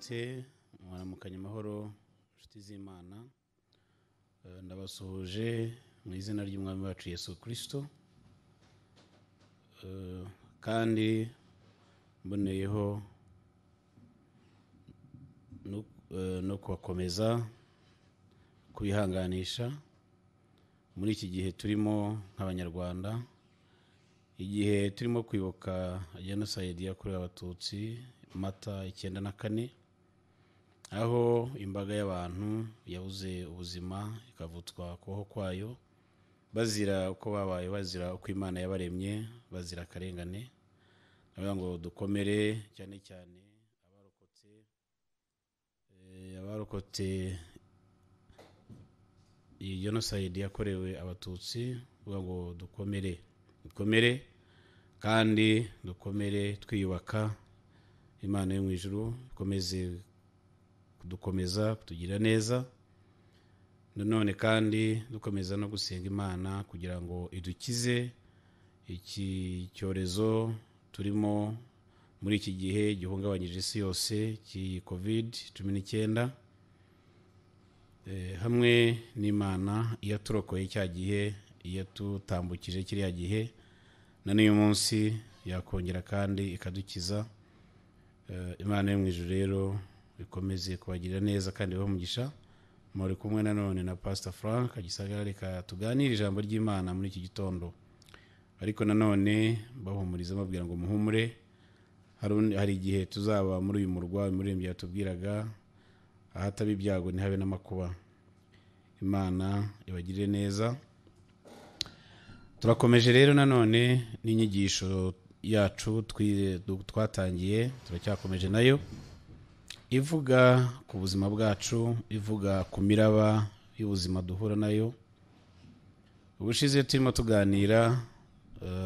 Mwaramutse, mwaramukanye amahoro, inshuti z'Imana. Ndabasuhuje mu izina ry'Umwami wacu Yesu Kristo. Kandi mboneyeho no kubakomeza, kubihanganisha muri iki gihe turimo nk'Abanyarwanda, igihe turimo kwibuka jenoside yakorewe Abatutsi Mata 94, aho imbaga y'abantu yabuze ubuzima ikavutswa kubaho kwayo, bazira uko babaye, bazira uko Imana yabaremye, bazira akarengane. Ndavuga ngo dukomere cyane cyane abarokotse iyi jenoside yakorewe Abatutsi. Ndavuga ngo dukomere, dukomere kandi dukomere twiyubaka. Imana yo mu ijuru ikomeze kudukomeza, kutugira neza. Nanone kandi dukomeza no gusenga Imana kugira ngo idukize iki cyorezo turimo muri iki gihe gihungabanyije isi yose cy'iyi COVID-19. Hamwe n'Imana iyaturokoye cya gihe, iyatutambukije kiriya gihe, na n'uyu munsi yakongera kandi ikadukiza. Imana yo mu ijuru rero ikomeze kubagirira neza kandi ibahe umugisha. Muri kumwe nanone na Pastor Frank Gisagara, reka tuganire ijambo ry'Imana muri iki gitondo. Ariko nanone bahumuriza babwira ngo muhumure, hari igihe tuzaba muri uyu murwa umuririmbyi yatubwiraga, ahataba ibyago ntihabe n'amakuba. Imana ibagirire neza. Turakomeje rero nanone n'inyigisho yacu twatangiye, turacyakomeje nayo, ivuga ku buzima bwacu, ivuga ku miraba y'ubuzima duhura nayo. Ubushize turimo tuganira,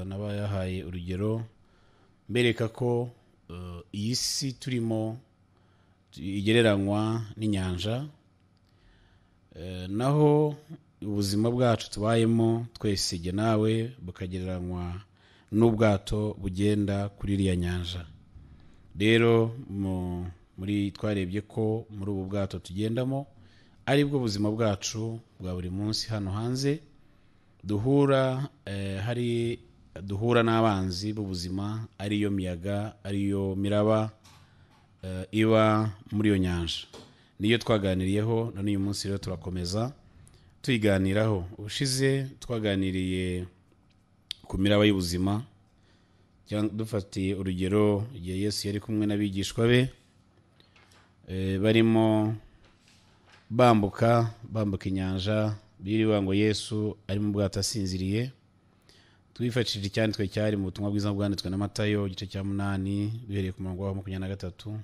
nabayahaye urugero mbereka ko iyi si turimo igereranywa n'inyanja, naho ubuzima bwacu tubayemo twese jye nawe bukagereranywa n'ubwato bugenda kuri iriya nyanja. Rero muri twarebye ko muri ubu bwato tugendamo aribwo buzima bwacu bwa buri munsi hano hanze, duhura hari duhura n'abanzi b'ubuzima, ariyo miyaga, ariyo miraba iba muri iyo nyanja. Niyo twaganiriyeho, na n'uyu munsi rero turakomeza tuyiganiraho. Ubushize twaganiriye ku miraba y'ubuzima, dufatiye urugero igihe Yesu yari kumwe n'abigishwa be, barimo bambuka inyanja, biriwe ngo Yesu ari mu bwato asinziriye. Twifashishije icyanditswe cyari mu butumwa bwiza bwanditswe na Matayo igice cya 8 duhereye ku murongo wa 23,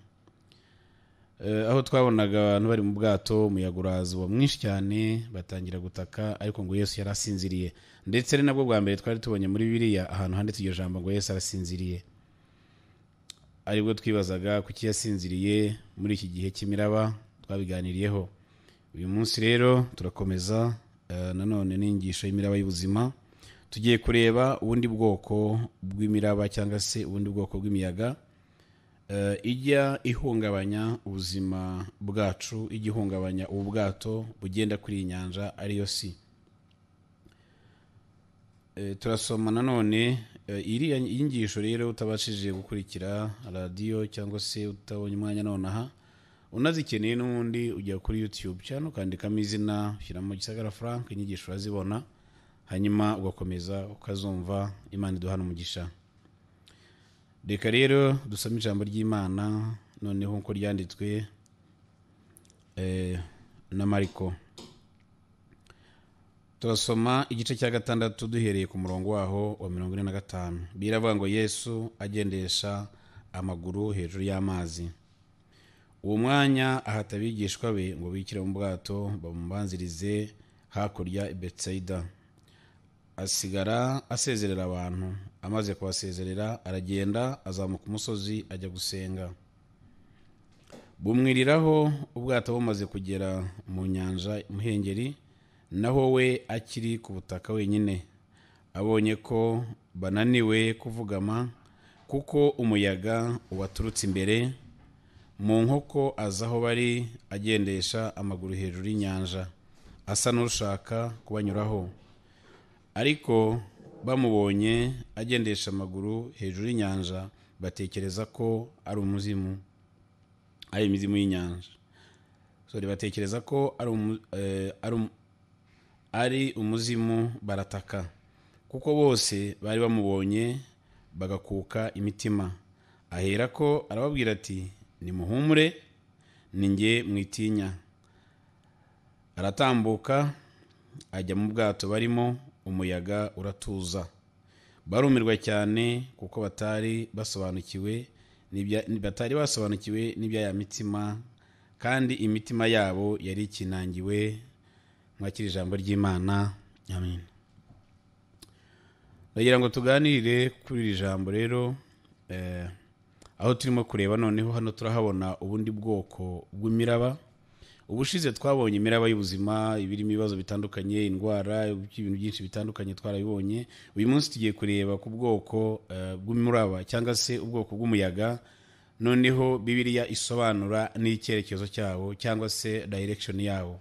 aho twabonaga abantu bari mu bwato, umuyaga uraza uba mwinshi cyane, batangira gutaka, ariko ngo Yesu yari asinziriye. Ndetse ari nabwo bwa mbere twari tubonye muri Bibiliya ahantu handitse iryo jambo ngo Yesu arasinziriye. Aribwo twibazaga kuki yasinziriye muri iki gihe cy'imiraba, twabiganiriyeho. Uyu munsi rero turakomeza nanone n'inyigisho y'imiraba y'ubuzima. Tugiye kureba ubundi bwoko bw'imiraba cyangwa se ubundi bwoko bw'imiyaga ijya ihungabanya ubuzima bwacu, ijya ihungabanya ubu bwato bugenda kuri iyi nyanja ariyo si. Turasoma nanone iriya inyigisho rero utabashije gukurikira radiyo cyangwa se utabonye umwanya nonaha, unazikeneye n'ubundi ujya kuri YouTube cyane ukandikamo izina, ushyiramo Gisagara Frank, inyigisho urazibona, hanyuma ugakomeza ukazumva. Imana iduhana umugisha. Reka rero dusome ijambo ry'Imana noneho uko ryanditswe na Mariko. Turasoma igice cya 6 duhereye ku murongo waho wa 45. Biravuga ngo Yesu agendesha amaguru hejuru y'amazi. Uwo mwanya ahata abigishwa be ngo bikire mu bwato bamubanzirize hakurya i Betsaida. Asigara asezerera abantu. Amaze kubasezerera aragenda azamuka umusozi ajya gusenga. Bumwiriraho ubwato bumaze kugera mu nyanja muhengeri, naho we akiri ku butaka wenyine. Abonye ko bananiwe kuvugama kuko umuyaga ubaturutse imbere, Mu nkoko aza aho bari, agendesha amaguru hejuru y'inyanja, asa n'ushaka kubanyuraho. Ariko bamubonye agendesha amaguru hejuru y'inyanja, batekereza ko ari umuzimu, ari imizimu y'inyanja. Sorry, batekereza ko ari umuzimu, barataka, kuko bose bari bamubonye bagakuka imitima. Aherako arababwira ati: "Nimuhumure, ni njye, mwitinya." Aratambuka ajya mu bwato barimo, umuyaga uratuza. Barumirwa cyane kuko batari basobanukiwe n'ibya mitsima, kandi imitima yabo yari ikinangiwe. Mwakira ijambo ry'Imana. Amen. Ndagira ngo tuganire kuri iri jambo rero, aho turimo kureba noneho hano turahabona ubundi bwoko bw'imiraba. Ubushize twabonye imiraba y'ubuzima, ibirimo ibibazo bitandukanye, indwara, ibintu byinshi bitandukanye twarabibonye. Uyu munsi tugiye kureba ku bwoko bw'umuraba cyangwa se ubwoko bw'umuyaga, noneho Bibiliya isobanura n'icyerekezo cyawo cyangwa se direction yawo.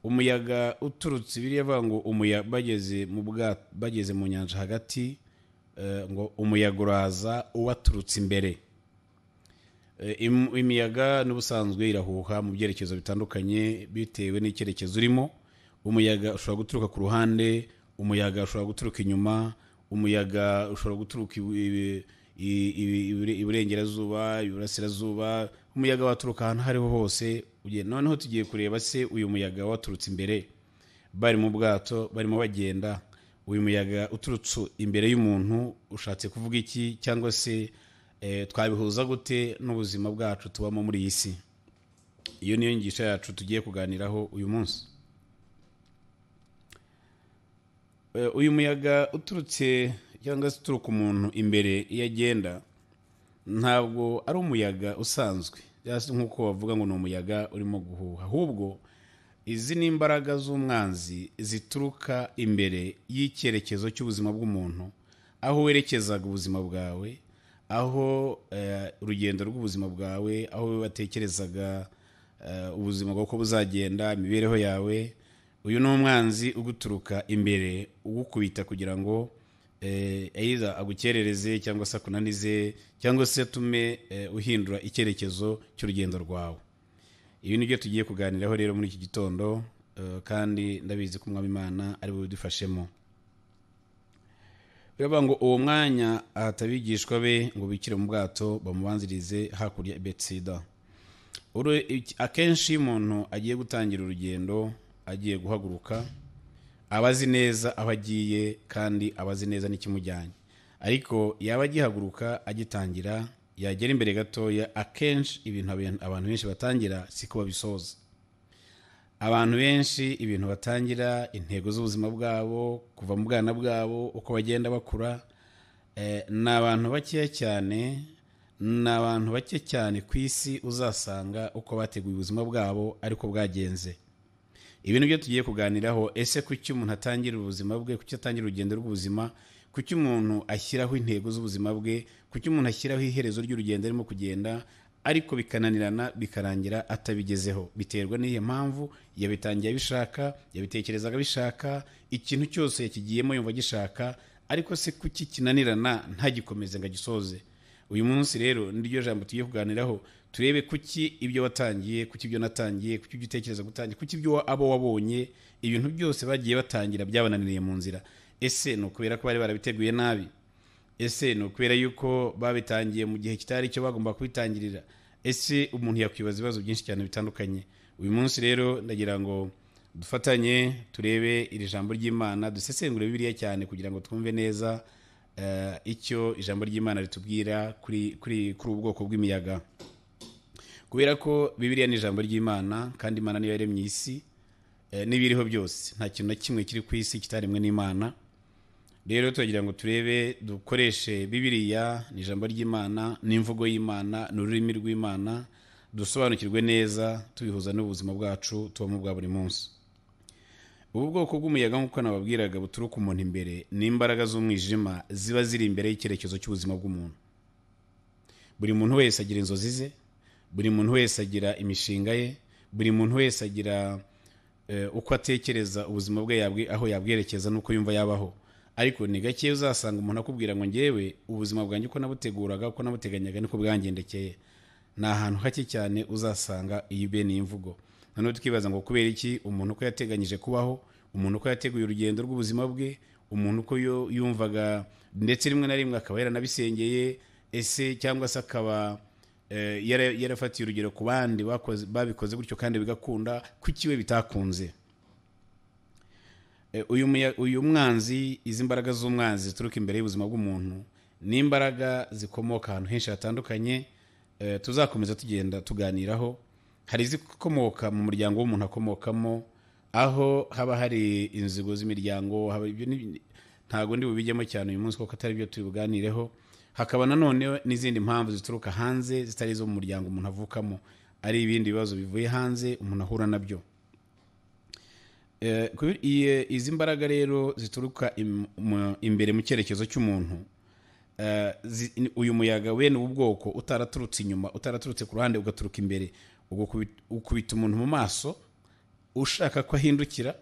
Umuyaga uturutse, Bibiliya ivuga ngo umuyaga bageze mu nyanja hagati, ngo umuyaga uraza ubaturutse imbere. Imiyaga n'ubusanzwe irahuha mu byerekezo bitandukanye bitewe n'icyerekezo urimo. Umuyaga ushobora guturuka ku ruhande, umuyaga ushobora guturuka inyuma, umuyaga ushobora guturuka iburengerazuba, iburasirazuba, umuyaga waturuka ahantu aho ariho hose ugenda. Noneho tugiye kureba se uyu muyaga waturutse imbere, bari mu bwato barimo bagenda, uyu muyaga uturutse imbere y'umuntu ushatse kuvuga iki, cyangwa se twabihuza gute n'ubuzima bwacu tubamo muri iyi si? Iyo niyo nyigisho yacu tugiye kuganiraho uyu munsi. Uyu muyaga uturutse cyangwa se uturuka umuntu imbere iyo agenda, ntabwo ari umuyaga usanzwe, cyangwa se nk'uko bavuga ngo ni umuyaga urimo guhuha. Ahubwo izi ni imbaraga z'umwanzi zituruka imbere y'icyerekezo cy'ubuzima bw'umuntu, aho werekezaga ubuzima bwawe, aho urugendo rw'ubuzima bwawe, aho watekerezaga ubuzima bwawe uko buzagenda, imibereho yawe. Uyu ni umwanzi uguturuka imbere, ugukubita kugira ngo either agukerereze cyangwa se akunanize cyangwa se atume uhindura icyerekezo cy'urugendo rwawe. Ibi ni byo tugiye kuganiraho rero muri iki gitondo, kandi ndabizi ko Umwami Imana ari bubidufashemo. Biravuga ngo uwo mwanya ahata abigishwa be ngo bikire mu bwato bamubanzirize hakurya i Betsida. Akenshi iyo umuntu agiye gutangira urugendo, agiye guhaguruka, aba azi neza aho agiye kandi aba azi neza n'ikimujyanye. Ariko yaba agihaguruka agitangira, yagera imbere gatoya, akenshi ibintu abantu benshi batangira siko babisoza. Abantu benshi ibintu batangira, intego z'ubuzima bwabo kuva mu bwana bwabo uko bagenda bakura, ni abantu bakeya cyane, ni abantu bake cyane ku isi uzasanga uko bateguye ubuzima bwabo ariko bwagenze. Ibi nibyo tugiye kuganiraho. Ese kuki umuntu atangira ubuzima bwe, kuki atangira urugendo rw'ubuzima, kuki umuntu ashyiraho intego z'ubuzima bwe, kuki umuntu ashyiraho iherezo ry'urugendo arimo kugenda, ariko bikananirana, bikarangira atabigezeho? Biterwa n'iyo mpamvu. Yabitangiye abishaka, yabitekerezaga abishaka, ikintu cyose yakigiyemo yumva agishaka, ariko se kuki kinanirana ntagikomeze ngo agisoze? Uyu munsi rero niryo jambo tugiye kuganiraho, turebe kuki ibyo watangiye, kuki ibyo natangiye, kuki ibyo utekereza gutangira, kuki ibyo abo wabonye, ibintu byose bagiye batangira byabananiriye mu nzira. Ese ni ukubera ko bari barabiteguye nabi? Ese ni ukubera yuko babitangiye mu gihe kitari icyo bagomba kubitangirira? Ese umuntu yakwibaza ibibazo byinshi cyane bitandukanye. Uyu munsi rero ndagira ngo dufatanye turebe iri jambo ry'Imana, dusesengure Bibiliya cyane kugira ngo twumve neza icyo ijambo ry'Imana ritubwira kuri ubu bwoko bw'imiyaga, kubera ko Bibiliya ni ijambo ry'Imana kandi Imana niyo yaremye isi n'ibiriho byose. Nta kintu na kimwe kiri ku isi kitaremwe n'Imana. Rero turagira ngo turebe, dukoreshe Bibiliya, ni ijambo ry'Imana, ni imvugo y'Imana, ni ururimi rw'Imana, dusobanukirwe neza tubihuza n'ubuzima bwacu tubamo bwa buri munsi. Ubu bwoko bw'umuyaga, nk'uko nababwiraga, buturuka umuntu imbere, ni imbaraga z'umwijima ziba ziri imbere y'icyerekezo cy'ubuzima bw'umuntu. Buri muntu wese agira inzozi ze. Buri muntu wese agira imishinga ye, buri muntu wese agira uko atekereza ubuzima bwe aho yabwerekeza n'uko yumva yabaho. Ariko ni gake uzasanga umuntu akubwira ngo ngewe ubuzima bwanjye uko nabuteguraga, uko nabuteganyaga niko bwangendekeye. Ni ahantu hake cyane uzasanga iyi bene iyi mvugo. Noneho tukibaza ngo kubera iki umuntu uko yateganyije kubaho, umuntu uko yateguye urugendo rw'ubuzima bwe, umuntu uko yumvaga, ndetse rimwe na rimwe akaba yaranabisengeye, ese cyangwa se akaba yarafatiye urugero ku bandi babikoze gutyo kandi bigakunda, kuki we bitakunze? Uyu mwanzi, izi mbaraga z'umwanzi zituruka imbere y'ubuzima bw'umuntu ni imbaraga zikomoka ahantu henshi hatandukanye, tuzakomeza tugenda tuganiraho. Hari izikomoka mu muryango w'umuntu akomokamo, aho haba hari inzigo z'imiryango, haba ibyo ntago ndi bubijyemo cyane uyu munsi kuko atari byo turi buganireho. Hakaba nanone n'izindi mpamvu zituruka hanze zitari izo mu muryango umuntu avukamo, ari ibindi bibazo bivuye hanze umuntu ahura nabyo. Izi mbaraga rero zituruka imbere mu cyerekezo cy'umuntu, uyu muyaga wene ubu bwoko utaraturutse inyuma, utaraturutse ku ruhande, ugaturuka imbere, ukubita umuntu mu maso ushaka ko ahindukira,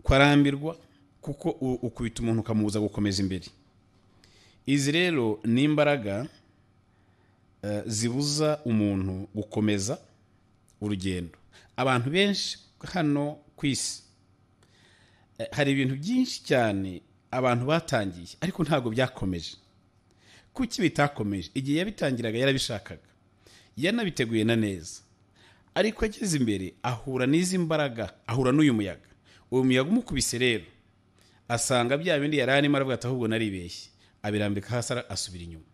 ko arambirwa, kuko ukubita umuntu ukamubuza gukomeza imbere. Izi rero ni imbaraga zibuza umuntu gukomeza urugendo. Abantu benshi hano ku isi, hari ibintu byinshi cyane abantu batangiye ariko ntabwo byakomeje. Kuki bitakomeje? Igihe yabitangiraga yarabishakaga, yanabiteguye na neza, ariko ageze imbere ahura n'izi mbaraga, ahura n'uyu muyaga. Uwo muyaga umukubise rero asanga bya bindi yari arimo, aravuga ati ahubwo naribeshye, abirambika hasi asubira inyuma.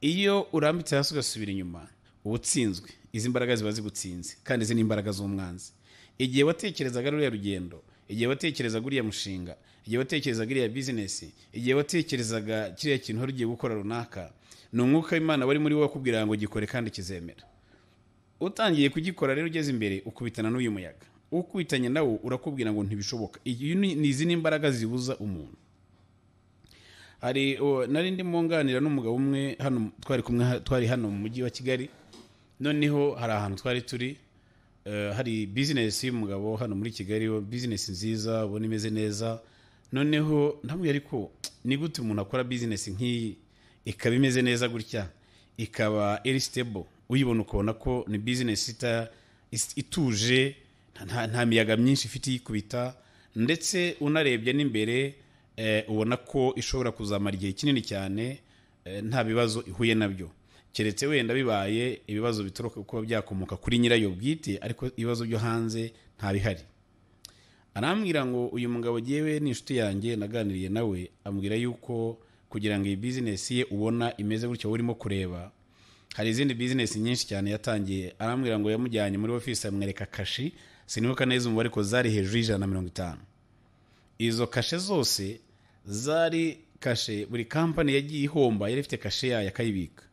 Iyo urambitse hasi ugasubira inyuma uba utsinzwe. Izi mbaraga ziba zigutsinze, kandi izi ni imbaraga z'umwanzi. Igihe watekerezaga ruriya rugendo, igihe watekerezaga uriya mushinga, igihe watekerezaga iriya bizinesi, igihe watekerezaga kiriya kintu wari ugiye gukora runaka, ni umwuka w'Imana wari muri wowe wakubwira ngo gikore kandi kizemera. Utangiye kugikora rero ugeze imbere ukubitana n'uyu muyaga, ukubitanye nawo urakubwira ngo ntibishoboka. Izi ni imbaraga zibuza umuntu. Hari nari ndimo nganira n'umugabo umwe hano, twari kumwe, twari hano mu mujyi wa Kigali. Noneho hari ahantu twari turi, hari business y'umugabo hano muri Kigali, business nziza ubona imeze neza. Noneho ndamubwira ariko ni gute umuntu akora business nk'iyi ikaba imeze neza gutya, ikaba iri stable, uyibona ukabona ko ni business ituje, nta miyaga myinshi ifite iyikubita, ndetse unarebye n'imbere, ubona ko ishobora kuzamara igihe kinini cyane, nta bibazo ihuye nabyo, keretse wenda bibaye ibibazo bituruka kuba byakomoka kuri nyirayo bwite, ariko ibibazo byo hanze nta bihari. Arambwira ngo uyu mugabo jyewe ni inshuti yanjye, naganiriye nawe, ambwira yuko kugira ngo iyi business ye ubona imeze gutyo urimo kureba, hari izindi business nyinshi cyane yatangiye. Arambwira ngo yamujyanye muri office amwereka kashi, sinibuka neza umubare ariko zari hejuru y'ijana na mirongo itanu. Izo kashe zose zari kashe, buri company yagiye ihomba yari ifite kashe yayo akayibika,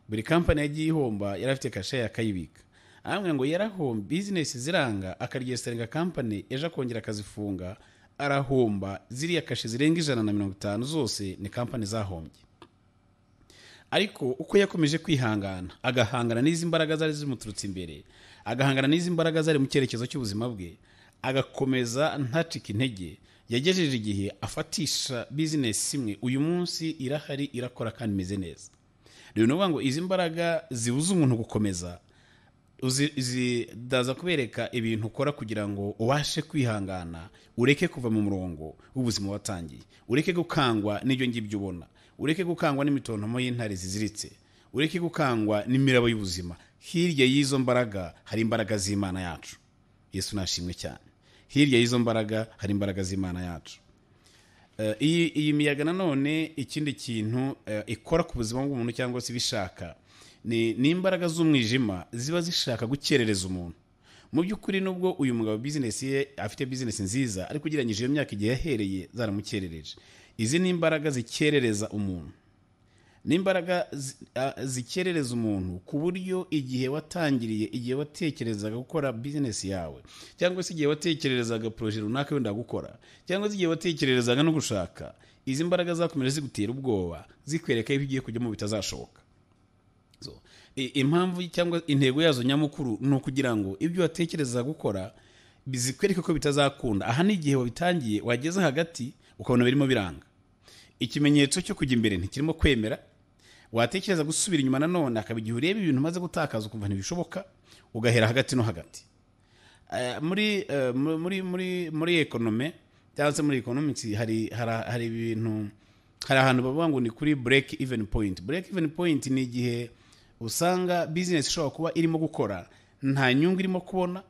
buri company yagiye ihomba yari afite kashe yayo akayibika. Arambwira ngo yarahomba business ziranga, akaryesaringa company, ejo akongera akazifunga, arahomba. Ziriya kashe zirenga 150 zose ni company zahombye. Ariko uko yakomeje kwihangana, agahangana n'izi mbaraga zari zimuturutse imbere, agahangana n'izi mbaraga zari mu cyerekezo cy'ubuzima bwe, agakomeza ntacike intege, yagejeje igihe afatisha business imwe, uyu munsi irahari, irakora kandi imeze neza. Rero ni ukuvuga ngo izi mbaraga zibuza umuntu gukomeza, ndaza kubereka ibintu ukora kugira ngo ubashe kwihangana, ureke kuva mu murongo w'ubuzima watangiye, ureke gukangwa n'ibyo ngibyo ubona, ureke gukangwa n'imitontomo y'intare ziziritse, ureke gukangwa n'imirabo y'ubuzima. Hirya y'izo mbaraga hari imbaraga z'Imana yacu. Yesu nashimwe cyane. Hirya y'izo mbaraga hari imbaraga z'Imana yacu. Iyi miyaga nanone ikindi kintu ikora ku buzima bw'umuntu cyangwa se ibishaka, ni imbaraga z'umwijima ziba zishaka gukerereza umuntu. Mu by'ukuri nubwo uyu mugabo business ye afite business nziza, ariko ugereranyije iyo myaka igihe yahereye zaramukerereje. Izi ni imbaraga zikerereza umuntu, ni imbaraga zikerereza umuntu ku buryo igihe watangiriye, igihe watekerezaga gukora business yawe, cyangwa se igihe watekerezaga projet runaka wenda gukora, cyangwa se igihe watekerezaga no gushaka, izi mbaraga zakomeje zigutera ubwoba, zikwereka ibyo ugiye kujyamo bitazashoboka. Impamvu cyangwa intego yazo nyamukuru ni ukugira ngo ibyo watekereza gukora bizikwereke ko bitazakunda. Aha ni igihe wabitangiye, wageze hagati ukabona birimo biranga, ikimenyetso cyo kujya imbere ntikirimo kwemera. Watekereza gusubira inyuma nanone, akaba igihe ureba ibintu umaze gutakaza ukumva ntibishoboka, ugahera hagati no hagati. Muri economy cyangwa se muri economics hari ibintu, hari ahantu bavuga ngo ni kuri break even point. Break even point ni igihe usanga business ishobora kuba irimo gukora nta nyungu irimo kubona,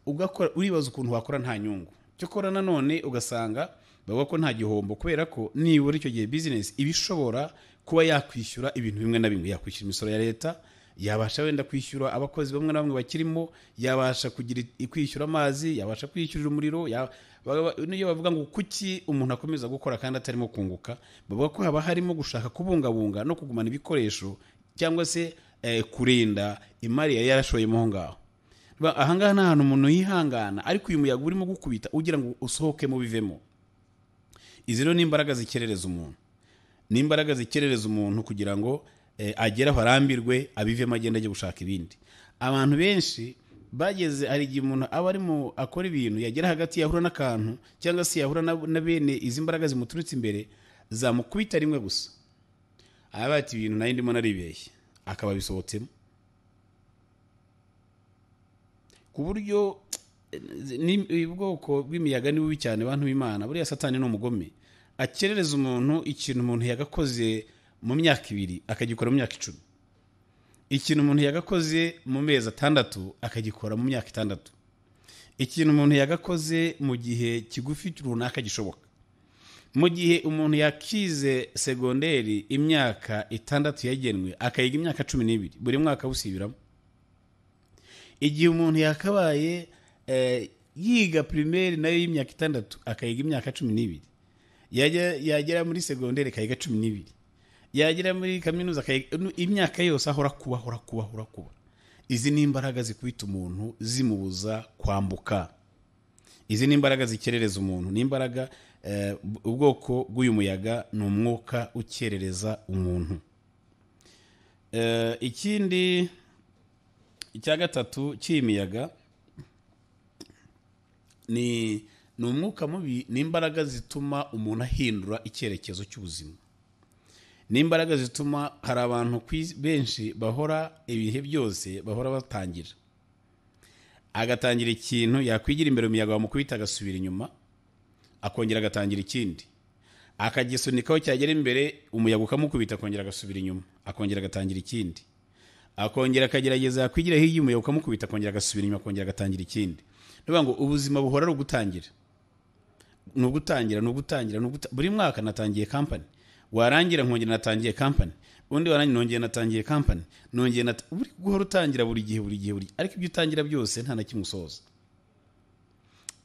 ugakora uribaza ukuntu wakora nta nyungu. Cyokora nanone ugasanga bavuga ko nta gihombo, kubera ko nibura icyo gihe business iba ishobora kuba yakwishyura ibintu bimwe na bimwe, yakwishyura imisoro ya leta, yabasha wenda kwishyura abakozi bamwe na bamwe bakirimo, yabasha kugira kwishyura amazi, yabasha kwishyurira umuriro. Niyo bavuga ngo kuki umuntu akomeza gukora kandi atarimo kunguka, bavuga ko haba harimo gushaka kubungabunga no kugumana ibikoresho cyangwa se kurinda imari yari yarashoyemo aho ngaho. Ahangaha ni ahantu umuntu yihangana, ariko uyu muyaga urimo gukubita ugira ngo usohokemo bivemo. Izi rero ni imbaraga zikerereza umuntu, ni imbaraga zikerereza umuntu kugira ngo agere aho arambirwe, abivemo, agende ajye gushaka ibindi. Abantu benshi bageze, hari igihe umuntu aba arimo akora ibintu, yagera hagati yahura n'akantu cyangwa se yahura na bene izi mbaraga zimuturutse imbere zamukubita rimwe gusa, aba ati ibintu nari ndimo naribeshye, akaba abisohotsemo. Ku buryo ubwoko bw'imiyaga ni bubi cyane, bantu b'Imana. Buriya Satani ni umugome, akerereza umuntu ikintu umuntu yagakoze mu myaka 2 akagikora mu myaka 10, ikintu umuntu yagakoze mu mezi 6 akagikora mu myaka 6, ikintu umuntu yagakoze mu gihe kigufi runaka gishoboka. Mu gihe umuntu yakize segonderi imyaka 6 yagenwe, akayiga imyaka 12 buri mwaka busibiramo. Igihe umuntu yakabaye yiga primaire nayo y'imyaka 6 akayiga imyaka 12, yagera muri segonderi akayiga 12, yagera muri kaminuza akayiga imyaka yose, ahora kuba ahora kuba ahora kuba. Izi ni imbaraga zikubita umuntu zimubuza kwambuka. Izi ni imbaraga zikerereza umuntu, ni imbaraga. Ubwoko bw'uyu muyaga ni umwuka ukerereza umuntu. Ikindi icya gatatu cy'iyi miyaga ni umwuka mubi, ni imbaraga zituma umuntu ahindura icyerekezo cy'ubuzima. Ni imbaraga zituma hari abantu benshi bahora ibihe byose bahora batangira, agatangira ikintu, yakwigira imbere umuyaga wamukubita agasubira inyuma, akongera agatangira ikindi, akagisunikaho cyagera imbere umuyaga ukamukubita akongera agasubira inyuma, akongera agatangira ikindi, akongera akagerageza, yakwigira hirya umuyaga ukamukubita akongera agasubira inyuma, akongera agatangira ikindi. Niyo ngo ubuzima buhora ari ugutangira, ni ugutangira, ni ugutangira, buri mwaka natangiye company, warangira nkongera natangiye company, undi warangira nongera natangiye company, nongera buri guhora utangira buri gihe buri gihe buri, ariko ibyo utangira byose nta na kimwe usoza.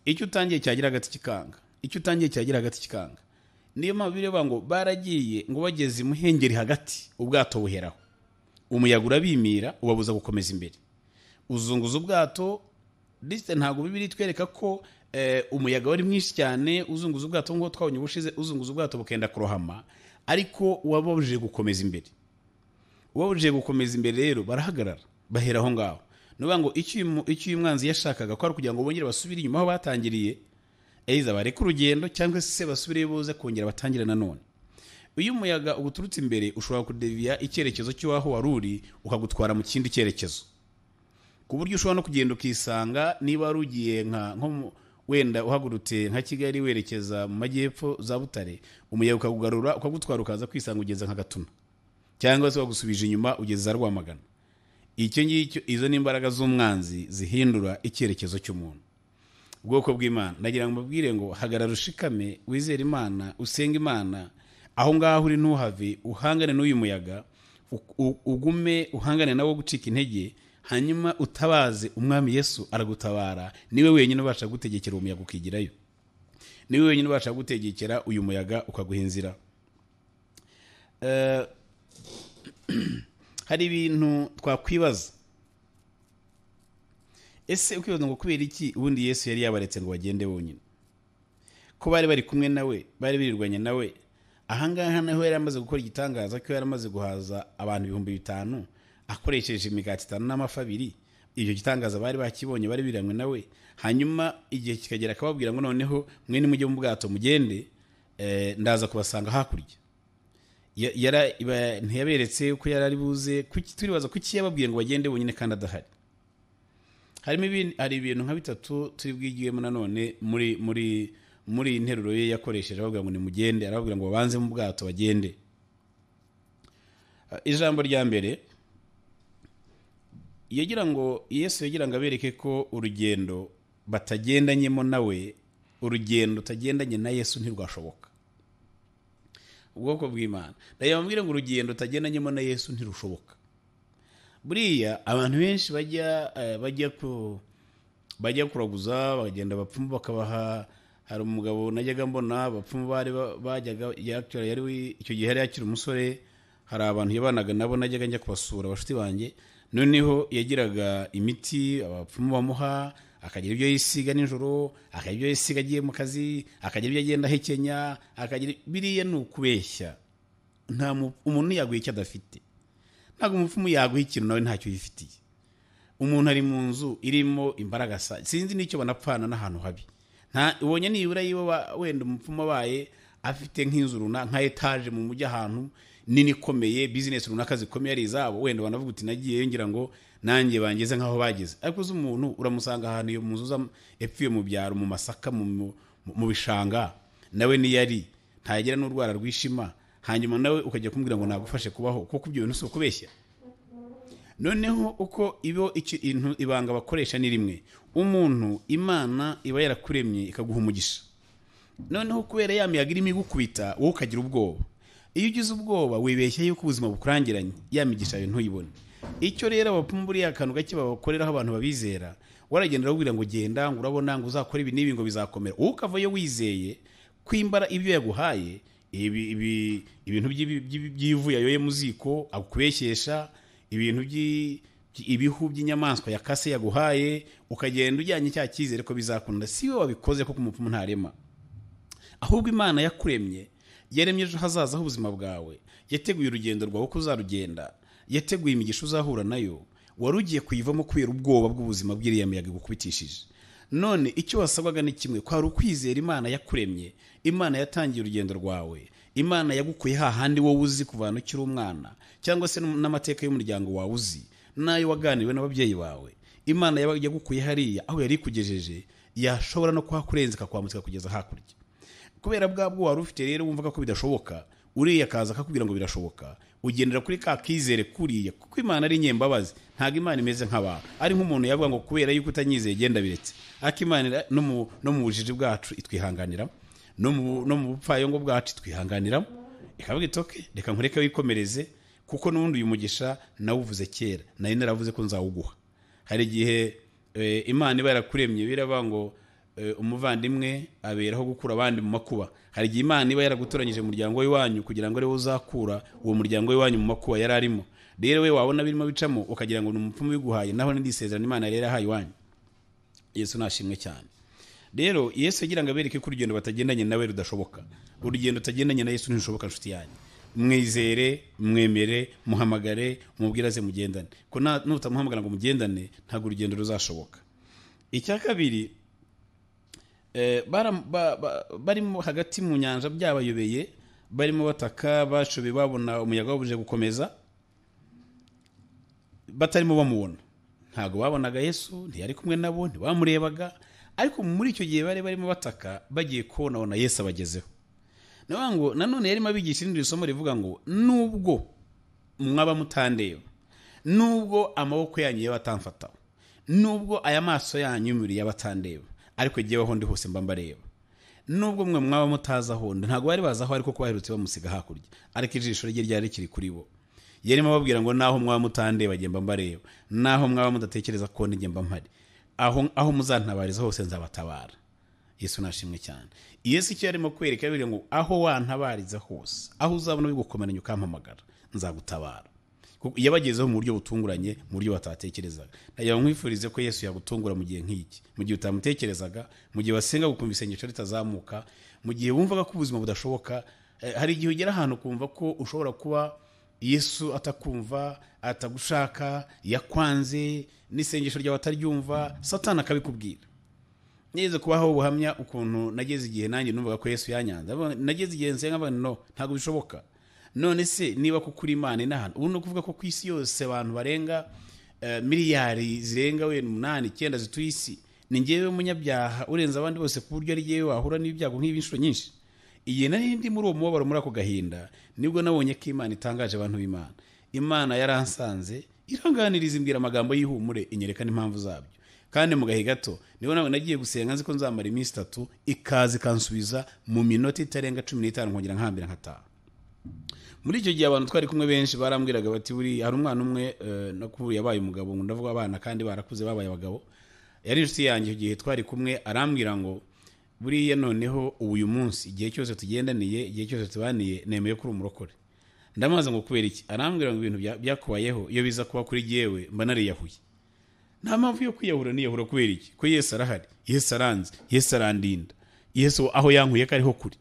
Icyo utangiye cyagira hagati kikanga, icyo utangiye cyagira hagati kikanga. Niyo mpamvu bireba ngo baragiye ngo bageze imuhengeri hagati, ubwato buheraho, umuyaga urabimira ubabuza gukomeza imbere, uzunguza ubwato. Ndetse ntabwo Bibiliya itwereka ko umuyaga wari mwinshi cyane uzunguza ubwato ngo twabonye ubushize, uzunguza ubwato bukenda kurohama, ariko wababujije gukomeza imbere. Wababujije gukomeza imbere rero barahagarara, bahera aho ngaho. Nuvuga ngo icyo uyu mwanzi yashakaga ko ari kugira ngo bongere basubire inyuma aho batangiriye, eiza bareke urugendo cyangwa se basubire boze kongera batangire nanone. Uyu muyaga uguturutse imbere ushobora kudeviya icyerekezo cy'aho wari uri ukagutwara mu kindi cyerekezo, ku buryo ushobora no kugenda ukisanga niba wari ugiye nka wenda uhagurutse nka Kigali werekeza mu majyepfo za Butare, umuyaga ukagugarura ukagutwara ukaza kwisanga ugeze nka Gatuna, cyangwa se wagusubije inyuma ugeze za Rwamagana. Icyo ngicyo, izo ni imbaraga z'umwanzi zihindura icyerekezo cy'umuntu. Ubwoko bw'Imana, ndagira ngo mbabwire ngo hagarara ushikame, wizere Imana, usenge Imana, aho ngaho uri ntuhave, uhangane n'uyu muyaga, ugume uhangane nawo gucika intege, hanyuma utabaze Umwami Yesu aragutabara. Niwe wenyine ubasha gutegekera umuyaga ukigirayo, niwe wenyine ubasha gutegekera uyu muyaga ukaguha inzira. Hari ibintu twakwibaza. Ese ukibaza ngo kubera iki ubundi Yesu yari yabaretse ngo bagende bonyine, ko bari bari kumwe nawe, bari birirwanye nawe? Ahangaha naho yari amaze gukora igitangaza ko yari amaze guhaza abantu 5000, akoresheje imigati 5 n'amafi 2. Ibyo gitangaza bari bakibonye, bari biranywe nawe. Hanyuma igihe kikagera akababwira ngo noneho mwe nimujye mu bwato mugende, ndaza kubasanga hakurya. Ntiyaberetse uko yari ari buze. Turibaza kuki yababwiye ngo bagende bonyine kandi adahari. Harimo hari ibintu nka bitatu turi bwigiyemo nanone muri muri muri interuro ye yakoresheje abavuga ngo nimugende, arababwira ngo babanze mu bwato bagende. Ijambo rya mbere yagira ngo Yesu yagira ngo abereke ko urugendo batagendanyemo nawe, urugendo utagendanye na Yesu ntirwashoboka. Ubwoko bw'Imana ndayababwira ngo urugendo utagendanyemo na Yesu ntirushoboka. Buriya abantu benshi bajya kuraguza, bagenda abapfumu bakabaha. Hari umugabo najyaga mbona abapfumu bari bajyaga, yari icyo gihe yari akiri umusore, hari abantu yabanaga nabo najyaga njya kubasura abashuti banjye. Noneho yagiraga imiti abapfumu bamuha, akagira ibyo yisiga nijoro, akagira ibyo yisiga agiye mu kazi, akagira ibyo agenda ahekenya, akagira biriya. Ni ukubeshya. Nta umuntu yaguha icyo adafite. Ntabwo umupfumu yaguha ikintu nawe ntacyo yifitiye. Umuntu ari mu nzu irimo imbaraga, sinzi n'icyo banapfana n'ahantu habi. Nta ubonye nibura yiwe wenda umupfumu abaye afite nk'inzu runaka, nka etaje mu mujyi ahantu nini ikomeye, business runaka zikomeye ari izabo, wenda banavuga uti nagiye ngira ngo nanjye bangeze nkaho bageze. Ariko uzi umuntu uramusanga ahantu iyo mu nzu epfuye mu byaro, mu masaka, mu bishanga, nawe niyari ntagira n'urwara rwishima, hanyuma nawe ukajya kumbwira ngo nagufashe kubaho, kuko ibyo bintu si ukubeshya. Noneho uko ibo ibanga bakoresha ni rimwe, umuntu Imana iba yarakuremye ikaguha umugisha. Noneho kubera ya miyaga irimo igukubita, wowe ukagira ubwoba. Iyo ugize ubwoba wibeshya yuko ubuzima bukurangiranye, ya migisha yawe ntuyibone. Icyo rero abapfumu buriya akantu gake babakoreraho abantu babizera, waragenda arababwira ngo genda, ngo urabona ngo uzakora ibi n'ibi ngo bizakomera, wowe ukavayo wizeye kwimbara ibyo yaguhaye, ibintu by'ivu yayoye mu ziko akubeshyesha, ibintu ibihu by'inyamaswa yakase yaguhaye, ukagenda ujyanye cya cyizere ko bizakunda. Si we wabikoze kuko umupfumu ntarema, ahubwo Imana yakuremye, yaremye ejo hazaza h'ubuzima bwawe, yateguye urugendo rwawe uko uzarugenda, yateguye imigisha uzahura nayo, wari ugiye kuyivamo kubera ubwoba bw'ubuzima bw'iriya miyaga igukubitishije. None icyo wasabwaga ni kimwe, kwari ukwizera Imana yakuremye, Imana yatangiye urugendo rwawe, Imana yagukuye hahandi wowe uzi kuvana ukiri umwana, cyangwa se n'amateka y'umuryango wawe uzi, n'ayo waganiriwe n'ababyeyi bawe. Imana yagukuye hariya aho yari ikugejeje, yashobora no kuhakurenza ikakwambutsa kugeza hakurya. Kubera bwa bwo wari ufite rero wumvaga ko bidashoboka, uriya akaza akakubwira ngo birashoboka, ugendera kuri ka kizere kuriya, kuko Imana ari nyembabazi. Ntabwo Imana imeze nk'abantu, ari nk'umuntu yavuga ngo kubera yuko utanyizeye genda biretse. Ariko Imana no mu bujiji bwacu itwihanganira, no mu bupfayongo bwacu itwihanganira, ikavuga iti okay, reka nkureke wikomereze, kuko n'ubundi uyu mugisha nawuvuze kera, nari naravuze ko nzawuguha. Hari igihe Imana iba yarakuremye, biravuga ngo umuvandimwe aberaho gukura abandi mu makuba. Hari igihe Imana iba yaragutoranyije umuryango w'iwanyu kugira ngo ariwe uzakura uwo muryango w'iwanyu mu makuba yari arimo. Rero we wabona birimo bicamo ukagira ngo ni umupfumu wiguhaye, naho n'indi sezerano Imana yari yarahaye iwanyu. Yesu nashimwe cyane. Rero Yesu yagira ngo abereke ko urugendo batagendanye nawe rudashoboka. Urugendo utagendanye na Yesu ntirushoboka, nshuti yanjye. Mwizere, mwemere, muhamagare, umubwire aze mugendane. Ko nutamuhamagara ngo mugendane, ntabwo urugendo ruzashoboka. Icya kabiri, barimo hagati mu nyanja byabayobeye, barimo bataka, bashobe babona umuyaga wabuje gukomeza, batarimo bamubona. Ntabwo babonaga Yesu, ntiyari kumwe nabo, ntibamurebaga, ariko muri icyo gihe bari barimo bataka, bagiye kubona Yesu abagezeho. Nawe ngo nanone yarimo abigisha irindi somo rivuga ngo nubwo mwaba mutandeba, nubwo amaboko yanyu yabatamfataho, nubwo aya maso yanyu y'umubiri yabatandeba, ariko jyewe aho ndi hose mba mbareba. Nubwo mwe mwaba mutazi aho ndi, ntabwo bari bazi aho ariko ko baherutse bamusiga hakurya, ariko ijisho rye ryari rikiri kuri bo. Yarimo ababwira ngo naho mwaba mutandeba jye mba mbareba, naho mwaba mudatekereza ko ndi jye mba mpari, aho muzantabariza hose nzabatabara. Yesu nashimwe cyane. Yesu icyo yarimo kwereka yababwira ngo aho wantabariza hose, aho uzabona bigukomeranye ukampamagara, nzagutabara. Yabagezeho mu buryo butunguranye, mu buryo batatekerezaga. Ndagira nkwifurize ko Yesu yagutungura mu gihe nk'iki, mu gihe utamutekerezaga, mu gihe wasenga gukumva isengesho ritazamuka, mu gihe wumvaga ko ubuzima budashoboka. Hari igihe ugera ahantu ukumva ko ushobora kuba Yesu atakumva, atagushaka, yakwanze, n'isengesho ryawe ataryumva, Satani akabikubwira. Nigeze kubaho ubuhamya ukuntu nageze igihe nanjye numvaga ko Yesu yanyanze. Nageze igihe nsenga mvuga no, ntabwo bishoboka. None se niba kuko uri Imana inahana, ubu ni ukuvuga ko ku isi yose abantu barenga miliyari zirenga wenda 8, 9 zituye isi, ni njyewe munyabyaha urenze abandi bose ku buryo ari njyewe wahura n'ibyago nk'ibi inshuro nyinshi. Igihe nari ndi muri uwo mubabaro, muri ako gahinda, nibwo nabonye ko Imana itangaje abantu b'Imana. Imana yaransanze, iranganiriza, imbwira amagambo y'ihumure, inyereka n'impamvu zabyo. Kandi mu gahe gato nibwo nawe nagiye gusenga nzi ko nzamara iminsi 3, ikaza ikansubiza mu minota itarenga 15, nkongera nkahambira nkataha. Muri icyo gihe abantu twari kumwe benshi barambwiraga bati buri hari umwana umwe nakubu yabaye umugabo, ngo ndavuga abana kandi barakuze babaye abagabo, yari inshuti yanjye igihe twari kumwe, arambwira ngo buriya noneho uyu munsi igihe cyose tugendaniye, igihe cyose tubaniye, nemeye ko uri umurokore. Ndamaze ngo kubera iki? Arambwira ngo ibintu byakubayeho iyo biza kuba kuri jyewe mba nariyahuye. Nta mpamvu yo kwiyahura, niyahura kubera iki? Ko Yesu arahari, Yesu aranze, Yesu arandinda, Yesu aho yankuye ko ariho kuri.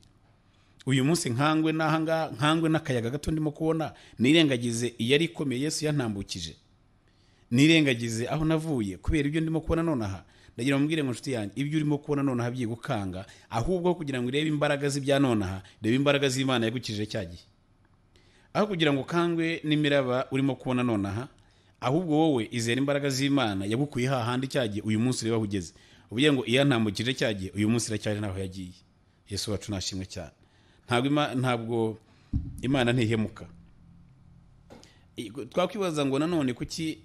Uyu munsi nkangwe n'ahanga, nkangwe n'akayaga gato ndimo kubona, nirengagize iyari ikomeye Yesu yantambukije, nirengagize aho navuye kubera ibyo ndimo kubona nonaha. Ndagira mubwire ngo nshuti yanjye, ibyo urimo kubona nonaha byigukanga, ahubwo kugira ngo urebe imbaraga z'ibya nonaha, reba imbaraga z'Imana yagukijije cya gihe. Aho kugira ngo ukangwe n'imiraba urimo kubona nonaha, ahubwo wowe izera imbaraga z'Imana yagukuye hahandi cya gihe, uyu munsi ureba aho ugeze, uvuge ngo iyantambukije cya gihe, uyu munsi iracyari naho yagiye. Yesu wacu nashimwe cyane. Ntabwo Imana ntihemuka. Twakwibaza ngo nanone kuki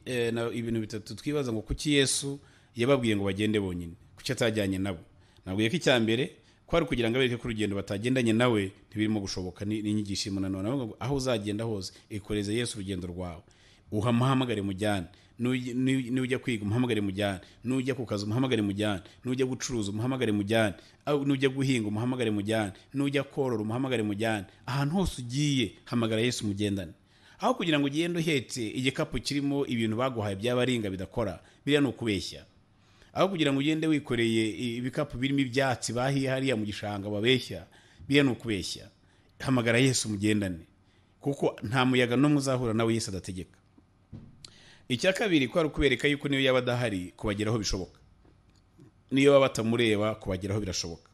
ibintu bitatu twibaza ngo kuki Yesu yababwiye ngo bagende bonyine, kuki atajyanye nabo? Nabwiye ko icya mbere kwari kugira ngo abereke ko urugendo batagendanye nawe ntibirimo gushoboka. Ni inyigisho imwe nanone avuga ngo aho uzagenda hose ikoreze Yesu urugendo rwawe, uhamuhamagare mujyane, nujya kwiga umuhamagare mujyane, nujya ku kazi umuhamagare mujyane, nujya gucuruza umuhamagare mujyane, nujya guhinga umuhamagare mujyane, nujya korora umuhamagare mujyane, ahantu hose ugiye hamagara Yesu mugendane. Aho kugira ngo ugende uhetse igikapu kirimo ibintu baguhaye by'abaringa bidakora, biriya ni ukubeshya. Aho kugira ngo ugende wikoreye ibikapu birimo ibyatsi bahiye hariya mu gishanga babeshya, biriya ni ukubeshya. Hamagara Yesu mugendane, kuko nta muyaga n'umwe uzahura nawe Yesu adategeka. Icya kabiri kwari ukubereka yuko niyo yaba adahari kubageraho bishoboka, niyo baba batamureba kubageraho birashoboka.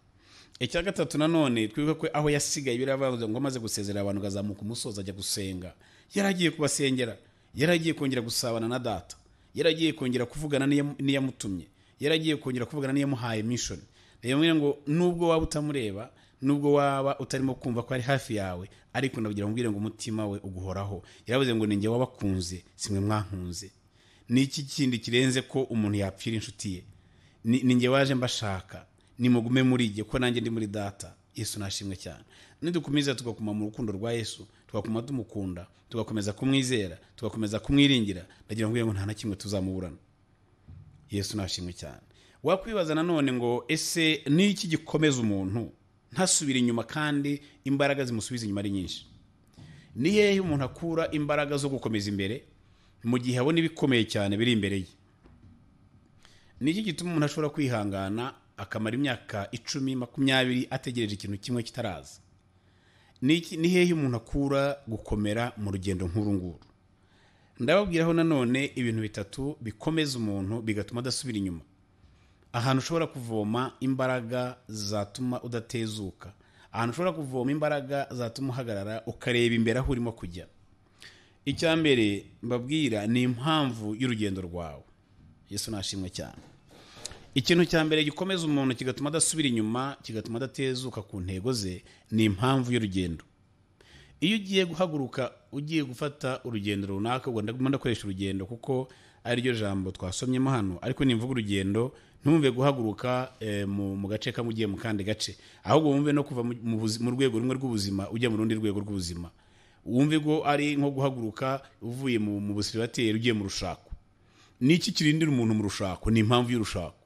Icya gatatu nanone twibuke ko aho yasigaye biravuze ngo amaze gusezerera abantu gazamuka umusozi ajya gusenga, yaragiye kubasengera, yaragiye kongera gusabana na data, yaragiye kongera kuvugana n'iyamutumye, yaragiye kongera kuvugana n'iyamuhaye mission. Rero ngo nubwo waba utamureba, nubwo waba utarimo kumva ko ari hafi yawe, ariko ndagira ngo ngo umutima we uguhoraho. Yaravuze ngo ninjye wabakunze, simwe mwankunze. Ni iki kindi kirenze ko umuntu yapfira inshuti ye? Ninjye waje mbashaka, nimugume muri jye ko nanjye ndi muri data. Yesu nashimwe cyane. Nidukomeza tugakuma mu rukundo rwa Yesu, tugakuma tumukunda, tugakomeza kumwizera, tugakomeza kumwiringira, ndagira ngo nta na kimwe tuzamuburana. Yesu nashimwe cyane. Wakwibaza nanone ngo ese ni iki gikomeza umuntu ntasubira inyuma kandi imbaraga zimusubiza inyuma ari nyinshi? Ni hehe umuntu akura imbaraga zo gukomeza imbere mu gihe abona ibikomeye cyane biri imbere ye? Ni iki gituma umuntu ashobora kwihangana akamara imyaka 10, 20 ategereje ikintu kimwe kitaraza? Ni hehe umuntu akura gukomera mu rugendo nk'uru nguru? Ndababwiraho nanone ibintu bitatu bikomeza umuntu bigatuma adasubira inyuma. Ahantu ushobora kuvoma imbaraga zatuma udatezuka, ahantu ushobora kuvoma imbaraga zatuma uhagarara ukareba imbere aho urimo kujya. Icya mbere mbabwira ni impamvu y'urugendo rwawe. Yesu nashimwe cyane. Ikintu cya mbere gikomeza umuntu kigatuma adasubira inyuma, kigatuma adatezuka ku ntego ze, ni impamvu y'urugendo. Iyo ugiye guhaguruka ugiye gufata urugendo runaka, ubwo ndaguma ndakoresha urugendo kuko ari ryo jambo twasomyemo hano, ariko nimvuga urugendo ntumve guhaguruka mu gace kamwe ugiye mu kandi gace, ahubwo wumve no kuva mu rwego rumwe rw'ubuzima ujya mu rundi rwego rw'ubuzima. Wumve ko ari nko guhaguruka uvuye mu busiribateri ugiye mu rushako. Niki kirindira umuntu mu rushako? Ni impamvu y'urushako.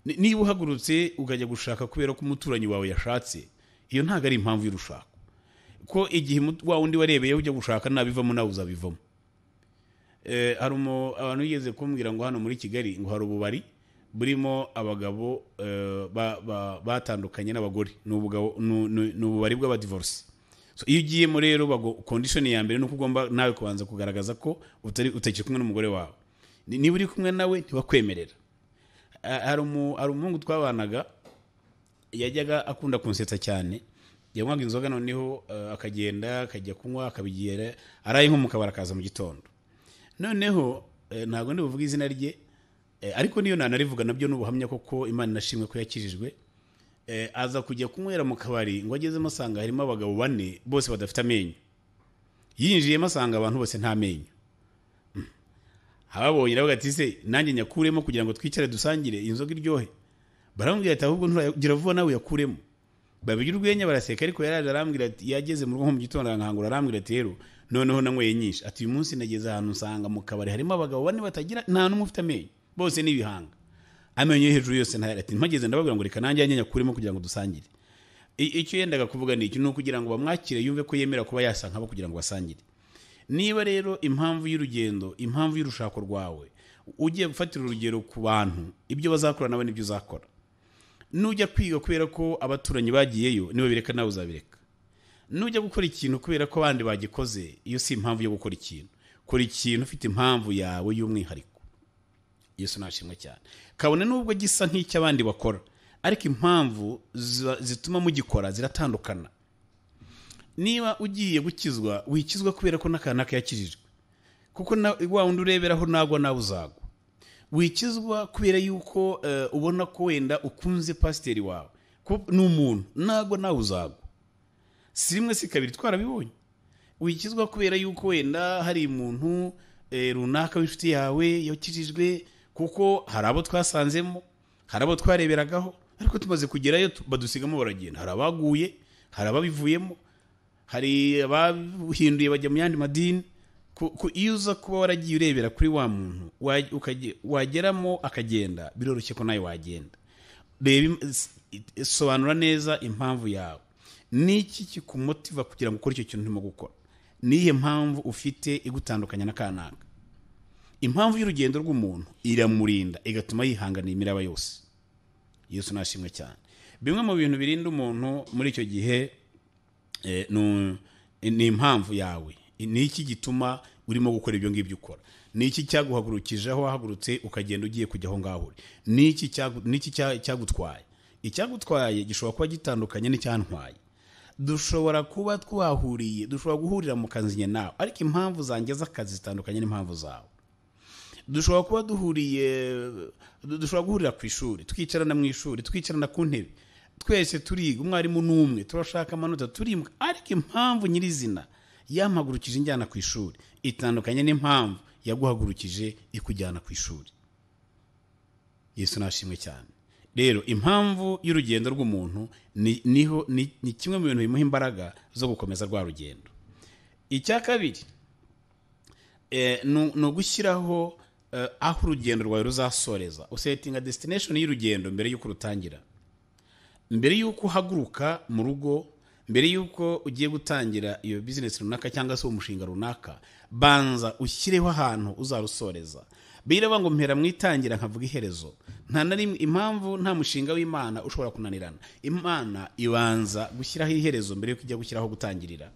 Niba uhagurutse ukajya gushaka kubera ko umuturanyi wawe yashatse, iyo ntago ari impamvu y'urushako. Ko igihe wa wundi warebeye ujya gushaka nabivamo nawe uzabivamo. Hari abantu bigeze kumbwira ngo hano muri Kigali ngo hari ububari burimo abagabo batandukanye n'abagore, ni ububari bw'abadivorce. So iyo ugiyemo rero, condition ya mbere ni uko ugomba nawe kubanza kugaragaza ko utari utakiri kumwe n'umugore wawe. Niba uri kumwe nawe, ntibakwemerera. Hari umuhungu twabanaga, yajyaga akunda kunsetsa cyane. Yanywaga inzoga, noneho akagenda akajya kunywa, akabigira araye nko mu kabari, akaza mu gitondo. Noneho ntabwo ndi buvuge izina rye, ariko niyo nanarivuga nabyo n'ubuhamya, koko Imana inashimwe ko yakijijwe. Aza kujya kunywera mu kabari, ngo agezemo asanga harimo abagabo bane bose badafite amenyo. Yinjiyemo asanga abantu bose nta menyo. Ababonye aravuga ati: "Se nanjye nyakuremo kugira ngo twicare dusangire inzoga iryohe?" Baramubwira ati: "Ahubwo nturagira vuba, nawe uyakuremo." Babigira urwenya, baraseka. Ariko yaraje arambwira ati, yageze mu rugo nko mu gitondo, arankangura, arambwira ati: "Rero noneho nanyweye nyinshi." Ati: "Uyu munsi nageze ahantu nsanga mu kabari harimo abagabo bane batagira, nta n'umwe ufite amenyo, bose ni ibihanga, amenyo yo hejuru yose ntayari." Ati: "Mpageze ndababwira ngo reka nanjye yanjye nyakuremo kugira ngo dusangire." Icyo yendaga kuvuga ni iki? Ni ukugira ngo bamwakire, yumve ko yemera kuba yasa nkabo kugira ngo basangire. Niba rero impamvu y'urugendo, impamvu y'urushako rwawe, ugiye gufatira urugero ku bantu, ibyo bazakora nawe nibyo uzakora. Nujya kwiga kubera ko abaturanyi bagiyeyo, niba bireka nawe uzabireka. Nujya gukora ikintu kubera ko abandi bagikoze, iyo si impamvu yo gukora ikintu. Kora ikintu ufite impamvu yawe y'umwihariko. Yesu nashimwe cyane. Kabone nubwo gisa nk'icyo abandi bakora, ariko impamvu zituma mugikora ziratandukana. Niba ugiye gukizwa, wikizwa kubera ko n'akanaka yakijijwe, kuko wa wundi ureberaho nagwa nawe uzagwa. Wikizwa kubera yuko ubona ko wenda ukunze pasiteri wawe, ko ni umuntu, nagwa nawe uzagwa. Si rimwe, si kabiri, twarabibonye. Wikizwa kubera yuko wenda hari umuntu runaka w'inshuti yawe yakijijwe, kuko hari abo twasanzemo, hari abo twareberagaho, ariko tumaze kugerayo badusigamo baragenda. Hari abaguye, hari ababivuyemo, hari abahinduye bajya mu yandi madini. Iyo uza kuba waragiye urebera kuri wa muntu, wageramo akagenda, biroroshye ko nawe wagenda. Reba sobanura neza impamvu yawe. Niki kikumotiva kugira ngo ukore icyo kintu urimo gukora? Niyihe mpamvu ufite igutandukanya na kanaka? Impamvu y'urugendo rw'umuntu iramurinda, igatuma yihanganira imiraba yose. Yesu nashimwe cyane. Bimwe mu bintu birinda umuntu muri icyo gihe ni impamvu yawe. Ni iki gituma urimo gukora ibyo ngibyo ukora? Ni iki cyaguhagurukije aho wahagurutse ukagenda ugiye kujya aho ngaho uri? Ni iki cyagutwaye? Icyagutwaye gishobora kuba gitandukanye n'icyantwaye. Dushobora kuba twahuriye, dushobora guhurira mu kazi njye nawe, ariko impamvu zanjye z'akazi zitandukanye n'impamvu zawe. Dushobora kuba duhuriye, dushobora guhurira ku ishuri, twicarana mu ishuri, twicarana ku ntebe, twese turiga, umwarimu ni umwe, turashaka amanota, turimuka, ariko impamvu nyirizina yampagurukije injyana ku ishuri itandukanye n'impamvu yaguhagurukije ikujyana ku ishuri. Yesu nashimwe cyane. Rero impamvu y'urugendo rw'umuntu ni kimwe mu bintu bimuha imbaraga zo gukomeza rwa rugendo. Icya kabiri ni ugushyiraho aho urugendo rwawe ruzasoreza. Usettinga destination y'urugendo mbere y'uko rutangira, mbere y'uko uhaguruka mu rugo, mbere y'uko ugiye gutangira iyo business runaka cyangwa se uwo mushinga runaka. Banza ushyireho ahantu uzarusoreza. Biraba ngo mpera mu itangira nkavuga iherezo. Nta na rimwe impamvu, nta mushinga w'Imana ushobora kunanirana. Imana ibanza gushyiraho iherezo mbere y'uko ijya gushyiraho gutangirira.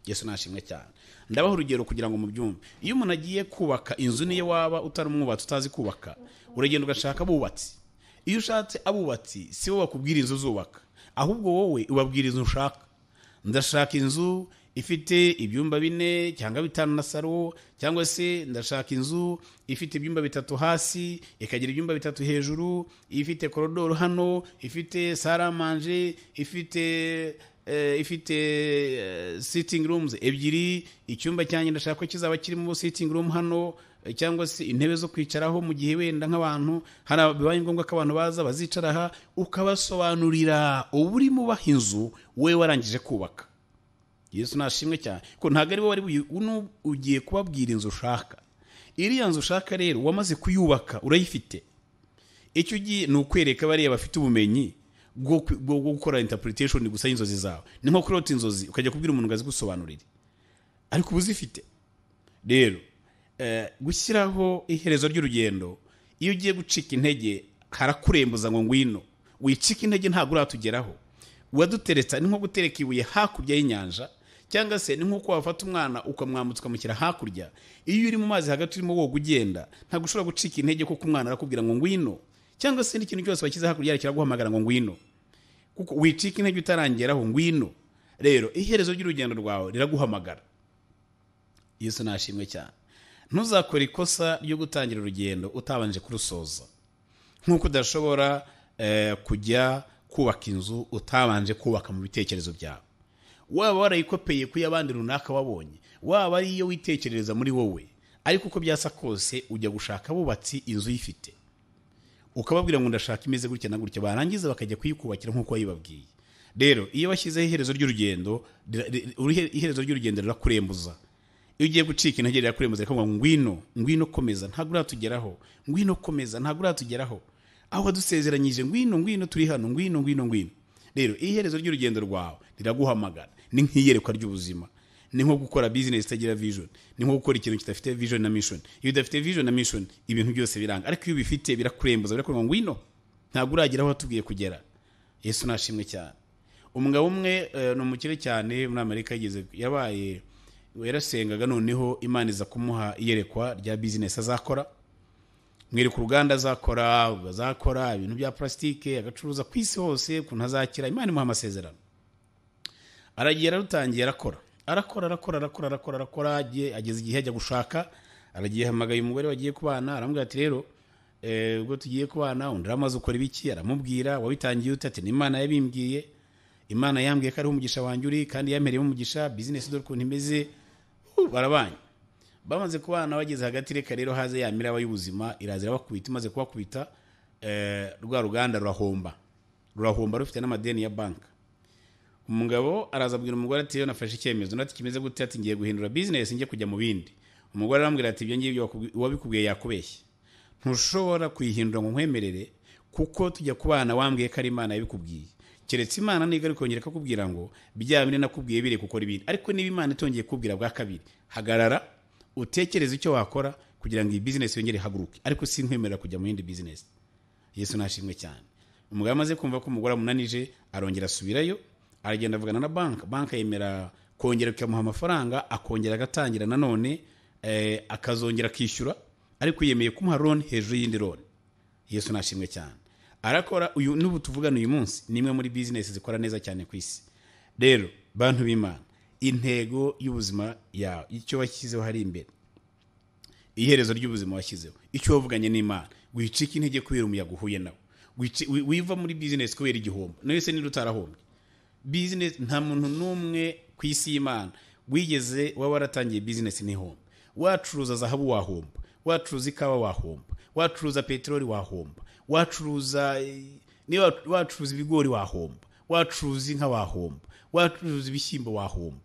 Yesu nashimwe cyane. Ndabaha urugero kugira ngo mubyumve. Iyo umuntu agiye kubaka inzu, niyo waba utari umwubatsi, utazi kubaka, uragenda ugashaka abubatsi. Iyo ushatse abubatsi, si bo bakubwira inzu uzubaka, ahubwo wowe ubabwira inzu ushaka. Ndashaka inzu ifite ibyumba bine cyangwa bitanu na salo, cyangwa se ndashaka inzu ifite ibyumba bitatu hasi, ikagira ibyumba bitatu hejuru, ifite korodoro hano, ifite salle à manger, ifite sitting rooms ebyiri. Icyumba cyanjye ndashaka ko kizaba kirimo sitting room hano, cyangwa se intebe zo kwicaraho mu gihe wenda nk'abantu hari bibaye ngombwa ko abantu baza bazicara aha. Ukabasobanurira, uba urimo ubaha inzu wowe warangije kubaka. Yesu nashimwe cyane ko ntabwo ari wowe wari ugiye kubabwira inzu ushaka. Iriya nzu ushaka rero wamaze kuyubaka, urayifite. Icyo ugiye ni ukwereka bariya bafite ubumenyi bwo gukora interpretation gusa y'inzozi zawe. Ni nko kurota inzozi ukajya kubwira umuntu ngo azigusobanurire, ariko uba uzifite. Rero gushyiraho iherezo ry'urugendo, iyo ugiye gucika intege harakurembuza ngo ngwino wicika intege, ntabwo uratugeraho. Waduteretse ni nko gutereka ibuye hakurya y'inyanja. Cyangwa se ni nk'uko wafata umwana ukamwambutsa ukamushyira hakurya. Iyo uri mu mazi hagati urimo woga ugenda, ntabwo ushobora gucika intege kuko umwana arakubwira ngo ngwino. Cyangwa se n'ikintu cyose washyize hakurya kiraguhamagara ngo ngwino, kuko wicika intege utarangeraho, ngwino. Rero iherezo ry'urugendo rwawe riraguhamagara. Yesu nashimwe cyane. Ntuzakore ikosa ryo gutangira urugendo utabanje kurusoza, nk'uko udashobora kujya kubaka inzu utabanje kubaka mu bitekerezo byawe. Waba warayikopeye ku y'abandi runaka wabonye, waba ari iyo witekerereza muri wowe, ariko uko byasa kose ujya gushaka abubatsi inzu uyifite, ukababwira ngo ndashaka imeze gutya na gutya, barangiza bakajya kuyikubakira nk'uko wayibabwiye. Rero iyo washyizeho iherezo ry'urugendo, iherezo ry'urugendo rirakurembuza. Iyo ugiye gucika intege rirakurembuza, rikavuga ngo ngwino, ngwino komeza, ntabwo uratugeraho, ngwino komeza, ntabwo uratugeraho, aho wadusezeranyije, ngwino, ngwino, turi hano, ngwino, ngwino, ngwino. Rero iherezo ry'urugendo rwawe riraguhamagara. Ni nk'iyerekwa ry'ubuzima, ni nko gukora business itagira vision, ni nko gukora ikintu kidafite vision na mission. Iyo udafite vision na mission ibintu byose biranga, ariko iyo ubifite birakurembuza, birakurembuza ngo ngwino, ntabwo uragera aho watubwiye kugera. Yesu nashimwe cyane. Umugabo umwe ni umukire cyane muri Amerika, yigeze yabaye yarasengaga, noneho Imana iza kumuha iyerekwa rya business azakora, mwereka uruganda azakora ibintu bya plastike, agacuruza ku isi hose, ukuntu azakira. Imana imuha amasezerano, aragiye ararutangiye, arakora arakora arakora arakora arakora arakora, ageze igihe ajya gushaka, aragiye ahamagaye umugore wagiye kubana, aramubwira ati rero ubwo tugiye kubana undi aramaze ukora ibiki, aramubwira wabitangiye ute, ati ni Imana yabimbwiye, Imana yambwiye ko ari umugisha wanjye uri, kandi yampereye umugisha, business dore ukuntu imeze. Barabanye, bamaze kubana bageze hagati, reka rero haze ya miraba y'ubuzima iraza irabakubita. Imaze kubakubita rwa ruganda rurahomba, rurahomba rufite n'amadeni ya banki. Umugabo araza abwira umugore ati yo nafashe icyemezo, nati kimeze gute, ati ngiye guhindura business njye kujya mu bindi. Umugore arambwira ati ibyo ngibyo uwabikubwiye yakubeshye, ntushobora kuyihindura ngo nkwemerere, kuko tujya kubana wambwiye ko ari Imana yabikubwiye, keretse Imana niga ariko ikakubwira ngo bya bindi nakubwiye bire gukora ibindi. Ariko niba Imana itongeye kubwira bwa kabiri, hagarara utekereze icyo wakora kugira ngo iyi business yongere ihaguruke, ariko sinkwemerera kujya mu yindi business. Yesu nashimwe cyane. Umugabo amaze kumva ko umugore amunanije, arongera asubirayo, aragenda avugana na banki, banki yemera kongera ikamuha amafaranga, akongera agatangira nanone, akazongera akishyura, ariko yemeye kumuha loan hejuru y'indi loan. Yesu nashimwe cyane. Arakora uyu n'ubu tuvugana uyu munsi ni imwe muri business zikora neza cyane ku isi. Rero bantu b'Imana, intego y'ubuzima yawe, icyo washyizeho hari imbere, iherezo ry'ubuzima washyizeho, icyo wavuganye n'Imana, wicika intege kubera umuyaga uhuye nawo, wiva muri business kubera igihombo. Nawe se niba utarahombye business, nta muntu n'umwe ku isi y'Imana wigeze waba waratangiye business n'ihomba. Wacuruza zahabu wahomba, wacuruza ikawa wahomba, wacuruza peteroli wahomba, wacuruza niba wacuruza ibigori wahomba, wacuruza inka wahomba, wacuruza ibishyimbo wahomba.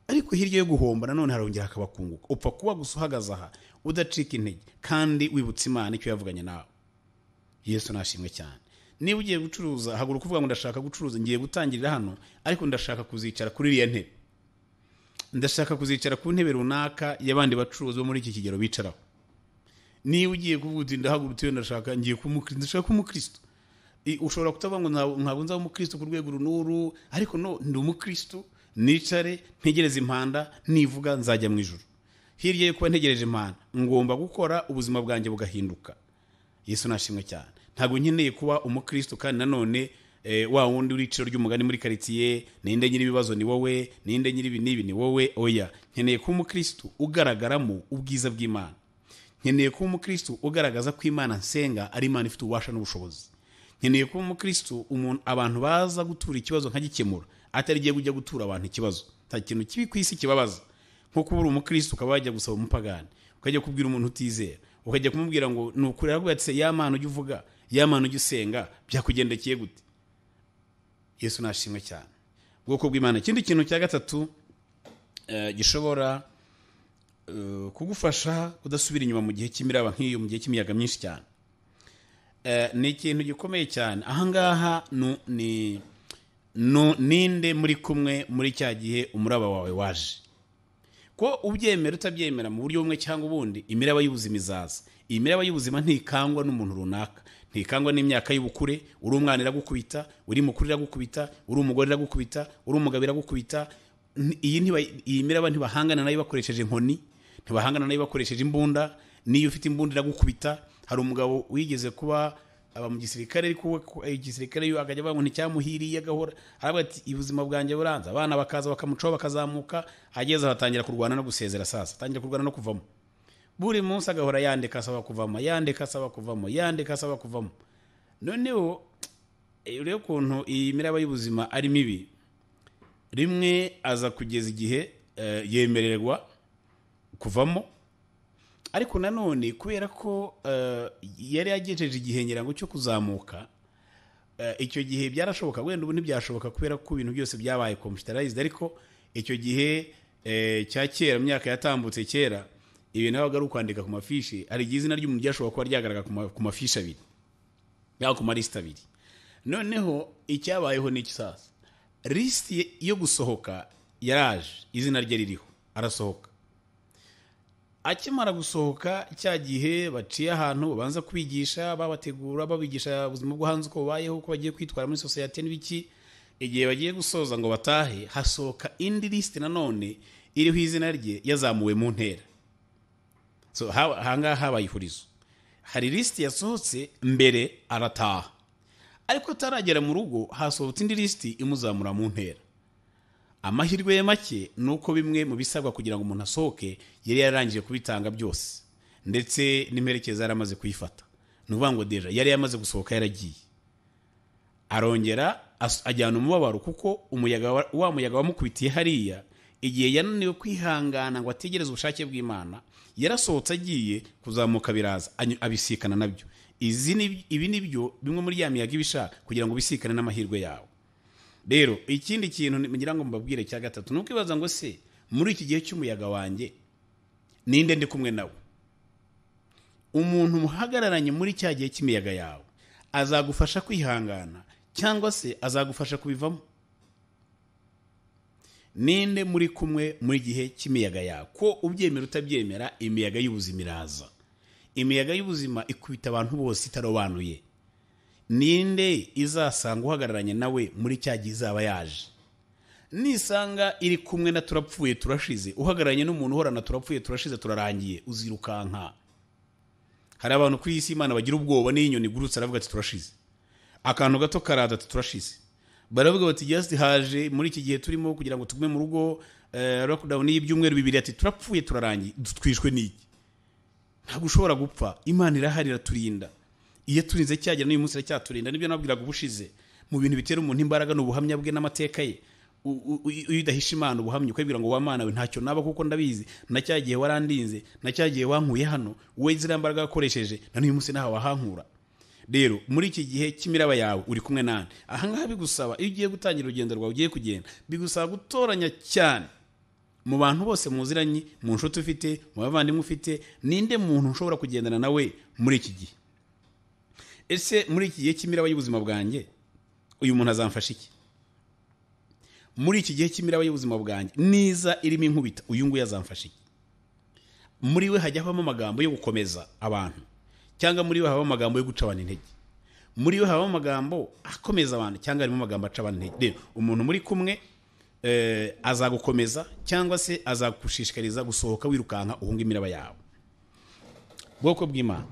Ariko hirya yo guhomba nanone harongera hakabakunguka. Upfa kuba gusa uhagaze aha udacika intege kandi wibutsa Imana icyo yavuganye nawe. Yesu nashimwe cyane. Niba ugiye gucuruza, haguruka uvuga ngo ndashaka gucuruza, ngiye gutangirira hano, ariko ndashaka kuzicara kuri iriya ntebe, ndashaka kuzicara ku ntebe runaka y'abandi bacuruzi bo muri iki kigero bicaraho. Niba ugiye kuvuga uti ndahagurutse ndashaka ngiye kuba ndashaka kuba umukristo, ushobora kutavuga ngo ntabwo nzaba umukristo ku rwego runuru, ariko no ndi umukristo, nicare ntegereze impanda, nivuga nzajya mu ijuru. Hirya yo kuba ntegereje impanda, ngomba gukora ubuzima bwanjye bugahinduka. Yesu nashimwe cyane. Ntabwo nkeneye kuba umukristo kandi nanone wa wundi uri iciro ry'umugani muri quartier, ninde nyiri ibibazo ni wowe, ninde nyiri ibi n'ibi ni wowe. Oya, nkeneye kuba umukristo ugaragaramo ubwiza bw'Imana. Nkeneye kuba umukristo ugaragaza ko Imana nsenga ari Imana ifite ububasha n'ubushobozi. Nkeneye kuba umukristo umuntu abantu baza gutura ikibazo nkagikemura, atari giye kujya gutura abantu ikibazo. Nta kintu kibi ku isi kibabaza nko kuba uri umukristo ukaba wajya gusaba umupagani, ukajya kubwira umuntu utizera, ukajya kumubwira ngo ni ukuri, aravuga ati ya Mana ujya uvuga, ya Mana ujya usenga, byakugendekeye gute? Yesu nashimwe cyane. Ubwoko bw'Imana. Ikindi kintu cya gatatu gishobora kugufasha kudasubira inyuma mu gihe cy'imiraba nk'iyo, mu gihe cy'imiyaga myinshi cyane, ni ikintu gikomeye cyane. Ahangaha ni ninde muri kumwe muri cya gihe umuraba wawe waje. Ko ubyemera utabyemera mu buryo bumwe cyangwa ubundi, imiraba y'ubuzima izaza. Iyi miraba y'ubuzima ntikangwa n'umuntu runaka, ntikangwa n'imyaka y'ubukure. Uri umwana iragukubita, uri mukuru iragukubita, uri umugore iragukubita, uri umugabo iragukubita. Iyi miraba ntibahangana nayo bakoresheje inkoni, ntibahangana nayo bakoresheje imbunda. Niyo ufite imbunda iragukubita. Hari umugabo wigeze kuba aba mu gisirikare, ariko igisirikare yo akajya avuga ngo nticyamuhiriye, agahora aravuga ati ubuzima bwanjye buranze. Abana bakaza bakamucaho bakazamuka, ageze aho atangira kurwana no gusezera. Sasa atangira kurwana no kuvamo. Buri munsi agahora yandika asaba kuvamo, yandika asaba kuvamo, yandika asaba kuvamo. Noneho urebe ukuntu iyi miraba y'ubuzima ari mibi. Rimwe aza kugeza igihe yemererwa kuvamo, ariko nanone kubera ko yari yagejeje igihe nyirango cyo kuzamuka, icyo gihe byarashoboka, wenda ubu ntibyashoboka kubera ko ibintu byose byabaye computerized, ariko icyo gihe cya kera, mu myaka yatambutse kera, ibintu yabaga ari ukwandika ku mafishi. Hari igihe izina ry'umuntu ryashobora kuba ryagaragara ku mafishi abiri cyangwa ku malisita abiri. Noneho icyabayeho ni iki sasa? Lisiti yo gusohoka yaraje, izina rye ririho, arasohoka. Akimara gusohoka, cya gihe baciye ahantu babanza kwigisha, babategura, babigisha ubuzima bwo hanze uko bubayeho, uko bagiye kwitwara muri sosiyete n'ibiki. Igihe bagiye gusoza ngo batahe, hasohoka indi lisiti nanone iriho izina rye, yazamuwe mu ntera. So ahangaha habaye ihurizo. Hari lisiti yasohotse mbere arataha, ariko ataragera mu rugo hasohotse indi lisiti imuzamura mu ntera. Amahirwe ye make ni uko bimwe mu bisabwa kugira ngo umuntu asohoke yari yararangije kubitanga byose, ndetse n'imperekeza yari amaze kuyifata. Ni ukuvuga ngo déjà yari yamaze gusohoka, yaragiye. Arongera ajyana umubabaro, kuko umuyaga wa muyaga wamukubitiye hariya igihe yananiwe kwihangana ngo ategereze ubushake bw'Imana. Yarasohotse agiye kuzamuka, biraza abisikana nabyo. Ibi ni byo bimwe muri ya miyaga ibishaka kugira ngo ubisikane n'amahirwe yawe. Rero ikindi kintu ngira ngo mbabwire cya gatatu, ni ukwibaza ngo se muri iki gihe cy'umuyaga wanjye ninde ndi kumwe nawe? Umuntu muhagararanye muri cya gihe cy'imiyaga yawe azagufasha kwihangana cyangwa se azagufasha kubivamo? Ninde muri kumwe muri gihe cy'imiyaga yawe? Ko ubyemera utabyemera, imiyaga y'ubuzima iraza. Imiyaga y'ubuzima ikubita abantu bose itarobanuye. Ninde izasanga uhagararanye nawe muri cya gihe izaba yaje? Nisanga iri kumwe na turapfuye turashize, uhagararanye n'umuntu uhorana turapfuye turashize turarangiye, uzirukanka. Hari abantu ku isi Imana bagira ubwoba, n'inyoni igurutse aravuga ati turashize, akantu gato karaza ati turashize. Baravuga bati just haje muri iki gihe turimo kugira ngo tugume mu rugo, lockdown y'ibyumweru 2, ati turapfuye turarangiye, twishwe n'iki? Ntabwo ushobora gupfa, Imana irahari iraturinda. Iyo turinze cyagera n'uyu munsi iracyaturinda. Nibyo nabwiraga ubushize, mu bintu bitera umuntu imbaraga n'ubuhamya bwe n'amateka ye. Iyo udahisha Imana ubuhamya, ukabwira ngo wa Mana we ntacyo naba kuko ndabizi, na cya gihe warandinze, na cya gihe wankuye hano, wowe ziriya mbaraga wakoresheje na n'uyu munsi nawe wahankura. Rero muri iki gihe cy'imiraba yawe uri kumwe nande? Ahangaha bigusaba, iyo ugiye gutangira urugendo rwawe, ugiye kugenda, bigusaba gutoranya cyane mu bantu bose muziranye, mu nshuti ufite, mu bavandimwe ufite, ninde muntu ushobora kugendana nawe muri iki gihe? Ese muri iki gihe cy'imiraba y'ubuzima bwanjye uyu muntu azamfasha iki? Muri iki gihe cy'imiraba y'ubuzima bwanjye niza irimo inkubita, uyu nguyu azamfasha iki? Muri we hajya habamo amagambo yo gukomeza abantu, cyangwa muri we habamo amagambo yo guca abantu intege? Muri we habamo amagambo akomeza abantu, cyangwa harimo amagambo aca abantu intege? Rero umuntu muri kumwe azagukomeza cyangwa se azagushishikariza gusohoka wirukanka uhunga imiraba yawe. Bwoko bw'Imana,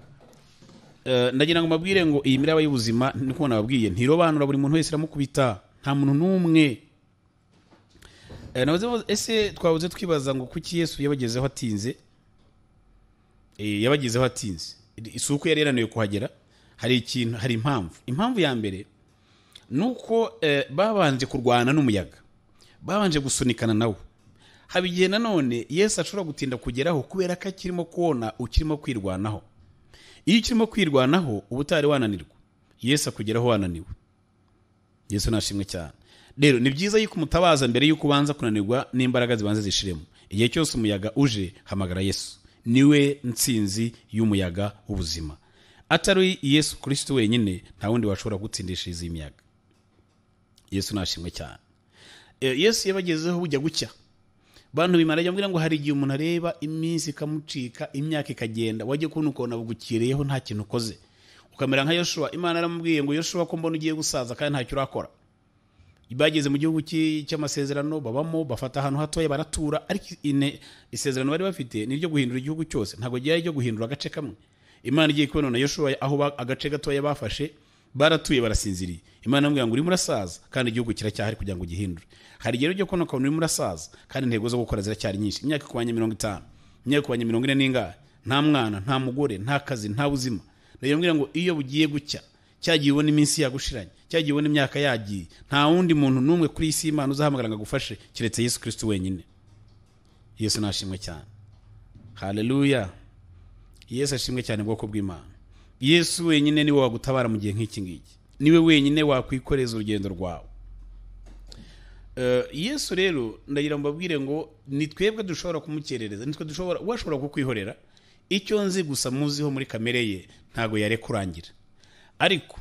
ndagira ngo mbabwire ngo iyi miraba y'ubuzima, niko nababwiye, ntirobanura, buri muntu wese iramukubita, nta muntu n'umwe. Ese twabuze twibaza ngo kuki Yesu yabagezeho atinze? Yabagezeho atinze, isuku yari yarananiwe kuhagera. Hari ikintu, hari impamvu. Impamvu ya mbere nuko babanje kurwana n'umuyaga, babanje gusunikana nawo. Haba igihe nanone Yesu ashobora gutinda kugeraho kubera ko akirimo kubona ukirimo kwirwanaho. Iyo ukirimo kwirwanaho uba utari wananirwa, Yesu akugeraho wananiwe. Yesu nashimwe cyane. Rero ni byiza yuko umutabaza mbere yuko ubanza kunanirwa n'imbaraga zibanza zishiremo. Igihe cyose umuyaga uje, hamagara Yesu, niwe ntsinzi y'umuyaga w'ubuzima. Atari Yesu Kristo wenyine nta wundi washobora gutsindishiriza iyi miyaga. Yesu nashimwe cyane. Yesu yabagezeho bujya gucya. Bantu b'Imana, ajya ngo hari igihe umuntu areba iminsi ikamucika, imyaka ikagenda, wajye kubona ukabona bugukireyeho nta kintu ukoze, ukamera nka Yoshua. Imana yaramubwiye ngo Yoshua, ko mbona ugiye gusaza kandi ntacyo urakora. Bageze mu gihugu cy'amasezerano babamo, bafata ahantu hatoya baratura, ariko isezerano bari bafite ni iryo guhindura igihugu cyose, ntabwo ryari iryo guhindura agace kamwe. Imana igiye kubona na Yoshuwa aho agace gatoya bafashe baratuye barasinziriye. Imana amubwira ngo urimo urasaza kandi igihugu kiracyahari kugira ngo gihindure. Hari igihe ryo kubona ukabona urimo urasaza kandi intego zo gukora ziracyari nyinshi. Imyaka ikubanye 50, imyaka ikubanye 40 n'ingahe, nta mwana, nta mugore, nta kazi, nta buzima. Rero mbwira ngo iyo bugiye gucya, cyagiye ubona iminsi yagushiranye, cyagiye ubona imyaka yagiye, nta wundi muntu n'umwe kuri isi Imana uzahamagara ngo agufashe keretse Yesu Kristo wenyine. Yesu nashimwe cyane. Haleluya. Yesu ashimwe cyane bwoko bw'Imana. Yesu wenyine niwe wagutabara mu gihe nk'iki ngiki, niwe wenyine wakwikoreza urugendo rwawe. Yesu rero ndagira ngo mbabwire ngo ni twebwe dushobora kumukerereza, nitwe dushobora, washobora kukwihorera. Icyo nzi gusa muziho muri kamere ye ntago yarekurangira. Ariko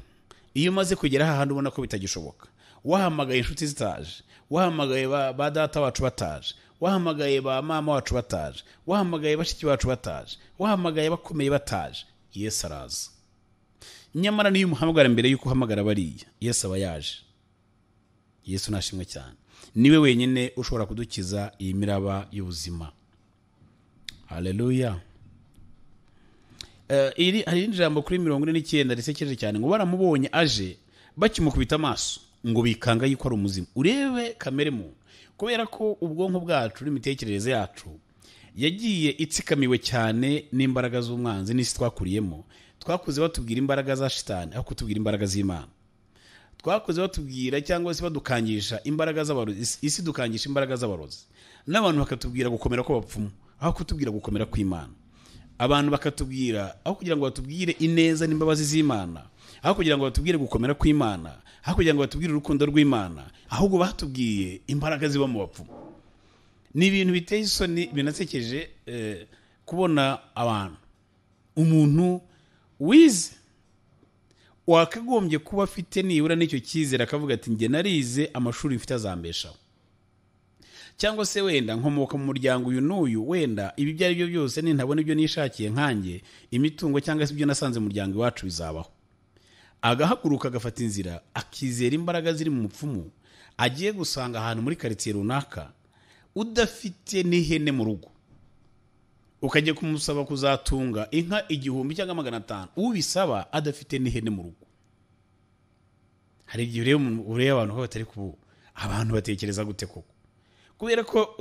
iyo umaze kugera ahantu ubona ko bitagishoboka, wahamagaye inshuti zitaje, wahamagaye ba data wacu bataje, wahamagaye ba mama wacu bataje, wahamagaye bashiki bacu bataje, wahamagaye bakomeye bataje, Yesu araza. Nyamara niyo umuhamagara mbere yuko uhamagara bariya, Yesu aba yaje. Yesu nashimwe cyane. Niwe wenyine ushobora kudukiza iyi miraba y'ubuzima. Haleluya. Iri hari ijambo kuri 49 risekeje cyane ngo baramubonye aje bakimukubita amaso ngo bikanga yuko ari umuzima. Urebe kamere muntu, kubera ko ubwonko bwacu n'imitekerereze yacu yagiye itsikamiwe cyane n'imbaraga z'umwanzi n'isi twakuriyemo. Twakuze batubwira imbaraga za shitani aho kutubwira imbaraga z'Imana. Twakuze batubwira cyangwa se badukangisha imbaraga z'abarozi, isi dukangisha imbaraga z'abarozi, n'abantu bakatubwira gukomera kw'abapfumu aho kutubwira gukomera kw'Imana. Abantu bakatubwira aho kugira ngo batubwire ineza n'imbabazi z'Imana, aho kugira ngo batubwire gukomera kw'Imana, aho kugira ngo batubwire urukundo rw'Imana, ahubwo batubwiye imbaraga ziba mu bapfumu. Ni ibintu biteye isoni binasekeje kubona abantu, umuntu wize wakagombye kuba afite nibura n'icyo cyizere akavuga ati njye narize amashuri mfite azambeshaho, cyangwa se wenda nkomoka mu muryango uyu n'uyu, wenda ibi byari byo byose nintabona ibyo nishakiye nkanjye, imitungo cyangwa se ibyo nasanze mu muryango iwacu bizabaho. Agahaguruka agafata inzira akizera imbaraga ziri mu mupfumu agiye gusanga ahantu muri quartier runaka, udafite n'ihene mu rugo, ukajya kumusaba kuzatunga inka 1000 cyangwa 500, ubisaba adafite n'ihene mu rugo. Hari igihe ureba abantu ko batari kubu, abantu batekereza gute koko? Kubera ko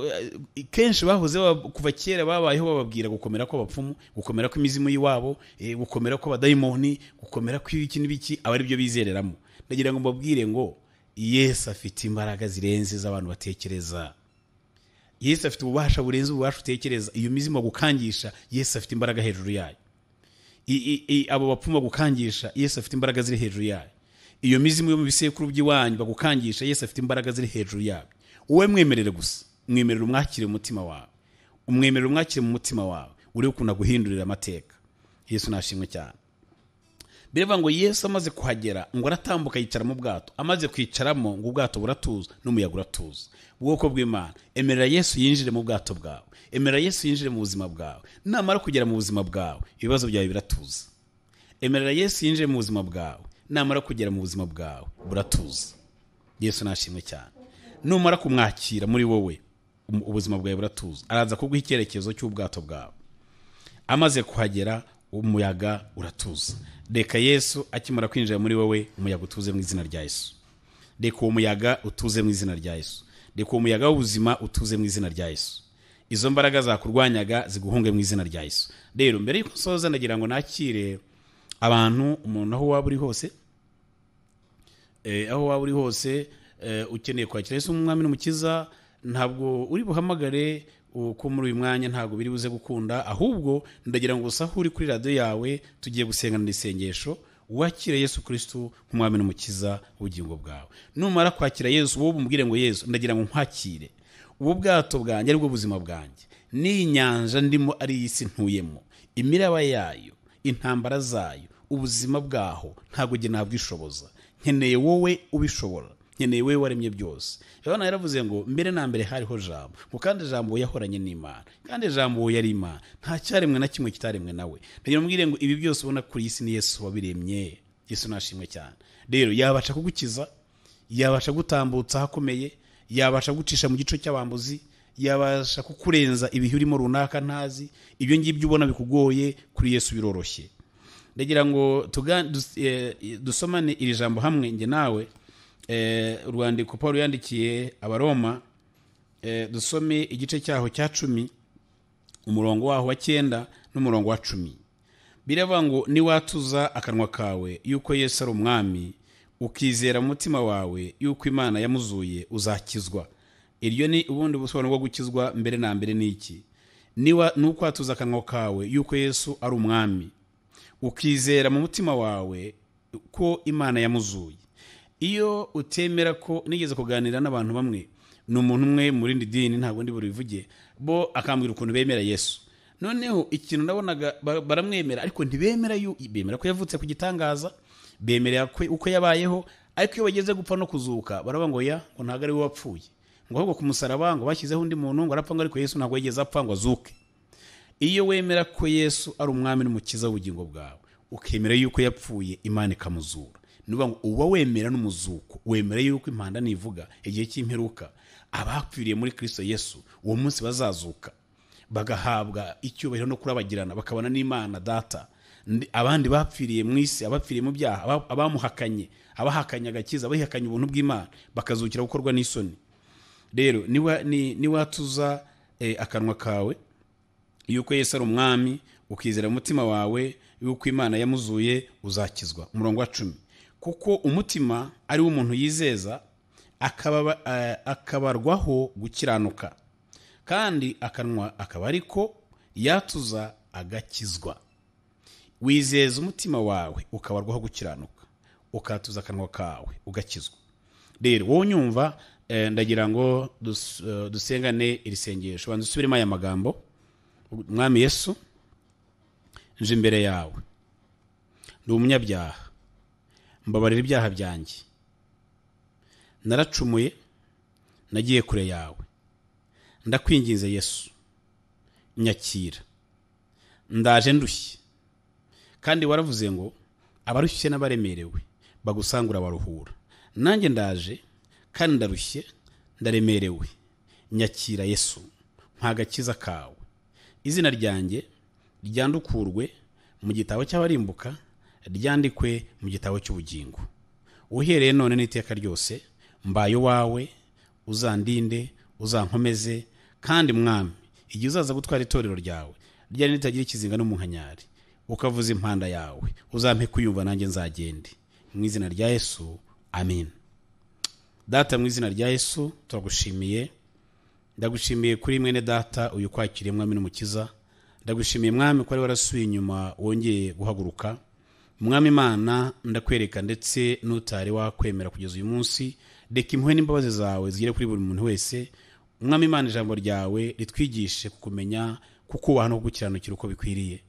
kenshi bahoze kuva kera babayeho bababwira gukomera kw'abapfumu, gukomera kw'imizimu y'iwabo, gukomera kw'abadayimoni, gukomera kw'ibiki n'ibiki, aba ari byo bizereramo. Ndagira ngo mbabwire ngo Yesu afite imbaraga zirenze z'abantu batekereza. Yesu afite ububasha burenze ububasha utekereza. Iyo mizimu gukangisha, Yesu afite imbaraga hejuru yayo. Abo bapfumu gukangisha, Yesu afite imbaraga ziri hejuru yayo. Iyo mizimu yo mu bisekuru by'iwanyu bagukangisha, Yesu afite imbaraga ziri hejuru yayo. Wowe mwemerere gusa, mwemerere umwakire mu mutima wawe, umwemerere umwakire mu mutima wawe, uri ukunda guhindurira amateka. Yesu nashimwe cyane. Bireva ngo Yesu amaze kuhagera ngo aratambuka yicara mu bwato, amaze kwicaramo ngo ubwato buratuza n'umuyaga uratuza. Ubwoko bw'Imana, emerera Yesu yinjire mu bwato bwawe, emerera Yesu yinjire mu buzima bwawe. Namara kugera mu buzima bwawe, ibibazo byawe biratuza. Emerera Yesu yinjire mu buzima bwawe, namara kugera mu buzima bwawe buratuza. Yesu nashimwe cyane. Numara kumwakira muri wowe, ubuzima bwawe buratuza. Araza kuguha icyerekezo cy'ubwato bwawe. Amaze kuhagera umuyaga uratuza. Reka Yesu akimara kwinjira muri wowe, umuyaga utuze mu izina rya Yesu. Reka uwo muyaga utuze mu izina rya Yesu. Reka uwo muyaga w'ubuzima utuze mu izina rya Yesu. Izo mbaraga zakurwanyaga ziguhunge mu izina rya Yesu. Rero mbere yuko nsoza ndagira ngo nakire abantu, umuntu aho waba uri hose, aho waba uri hose ukeneye kwakira Yesu umwami n'umukiza, ntabwo uri buhamagare uko muri uyu mwanya ntabwo biri buze gukunda, ahubwo ndagira ngo usahure kuri radio yawe, tugiye gusengana isengesho wakire Yesu Kristo nk'umwami n'umukiza w'ubugingo bwawe. Numara kwakira Yesu, wowe umubwire ngo Yesu ndagira ngo nkwakire, ubu bwato bwanjye aribwo buzima bwanjye, n'iyi nyanja ndimo ari iyi ntuyemo, imiraba yayo, intambara zayo, ubuzima bwaho ntabwo njye nabwishoboza, nkeneye wowe ubishobora, nkeneye wowe waremye byose. Yohana yaravuze ngo mbere na mbere hariho jambo, ngo kandi jambo yahoranye n'Imana, kandi jambo yari Imana, nta cyaremwe na kimwe kitaremwe nawe. Ndagira mbwire ngo ibi byose ubona kuri isi ni Yesu wabiremye. Yesu nashimwe cyane. Rero yabaca kugukiza, Yabasha gutambutsa ahakomeye, yabasha gucisha mu gico cy'abambuzi, yabasha kukurenza ibihe urimo runaka ntazi. Ibyo ngibyo ubona bikugoye, kuri Yesu biroroshye. Ndagira ngo dusomane iri jambo hamwe njye nawe, urwandiko Paul yandikiye Abaroma, dusome igice cyaho cya 10, umurongo waho wa 9 n'umurongo wa 10. Biravuga ngo niwatuza akanwa kawe yuko Yesu ari umwami, ukizera mu mutima wawe yuko Imana yamuzuye, uzakizwa. Iryo ni ubundi busobanuro bwo gukizwa mbere na mbere ni iki? Niwa nukwatuza akanwa kawe yuko Yesu ari umwami, ukizera mu mutima wawe ko Imana yamuzuye. Iyo utemera ko, nigeze kuganira n'abantu bamwe, ni umuntu umwe muri rindi dini ntabwo ndi burivuge, bo akambwira ukuntu bemera Yesu. Noneho ikintu nabonaga baramwemera, ariko ntibemera bemera ko yavutse ku gitangaza, bemera ko uko yabayeho, ariko iyo bageze gupfa no kuzuka baravuga ngo ya, ngo ntabwo ari we wapfuye, ngo ahubwo ku musaraba ngo bashyizeho undi muntu ngo arapfa, ngo ariko Yesu ntabwo yigeze apfa ngo azuke. Iyo wemera ko Yesu ari umwami n'umukiza w'ubugingo bwawe, ukemera yuko yapfuye Imana ikamuzura, nuvuga ngo uba wemera n'umuzuko, wemera yuko impanda nivuga igihe cy'imperuka abapfiriye muri Kristo Yesu uwo munsi bazazuka, bagahabwa icyubahiro no kurabagirana, bakabana n'Imana Data. Abandi bapfiriye mu isi, abapfiriye mu byaha, abamuhakanye, abahakanye agakiza, abahakanye ubuntu bw'Imana, bakazukira gukorwa n'isoni. Rero niwatuza akanwa kawe yuko Yesu ari umwami, ukizera umutima wawe yuko Imana yamuzuye, uzakizwa. Umurongo wa 10, kuko umutima ari umuntu yizeza akabarwaho gukiranuka, kandi akanwa akaba ariko yatuza agakizwa. Wizeza umutima wawe ukabarwaho gukiranuka, ukatuza akanwa kawe ugakizwa. Rero wowe unyumva, ndagira ngo dusengane iri sengesho. Banza usubiremo aya magambo. Mwami Yesu, nje imbere yawe, ndi umunyabyaha, mbabarira ibyaha byanjye, naracumuye, nagiye kure yawe, ndakwinginze Yesu, nyakira, ndaje ndushye. Kandi waravuze ngo abarushye n'abaremerewe bagusangura baruhura. Nanjye ndaje kandi ndarushye, ndaremerewe, nyakira Yesu, mpa agakiza kawe. Izina ryanjye ryandukurwe mu gitabo cy'abarimbuka, ryandikwe mu gitabo cy'ubugingo. Uhereye none n'iteka ryose mbaye wawe, uzandinde, uzankomeze, kandi Mwami, igihe uzaza gutwara itorero ryawe ryari ritagira ikizinga n'umunkanyari, ukavuza impanda yawe, uzampe kuyumva nanjye nzagende. Mu izina rya Yesu, amen. Data, mu izina rya Yesu turagushimiye. Ndagushimiye kuri mwene data uyu kwakiriye Mwami n'Umukiza. Ndagushimiye Mwami ko ari warasuye inyuma wongeye guhaguruka. Mwami Imana, ndakwereka ndetse n'utari wakwemera kugeza uyu munsi, reka impuhwe n'imbabazi zawe zigere kuri buri muntu wese. Mwami Imana, ijambo ryawe ritwigishe kukumenya, kukubaha no kugukiranukira uko bikwiriye.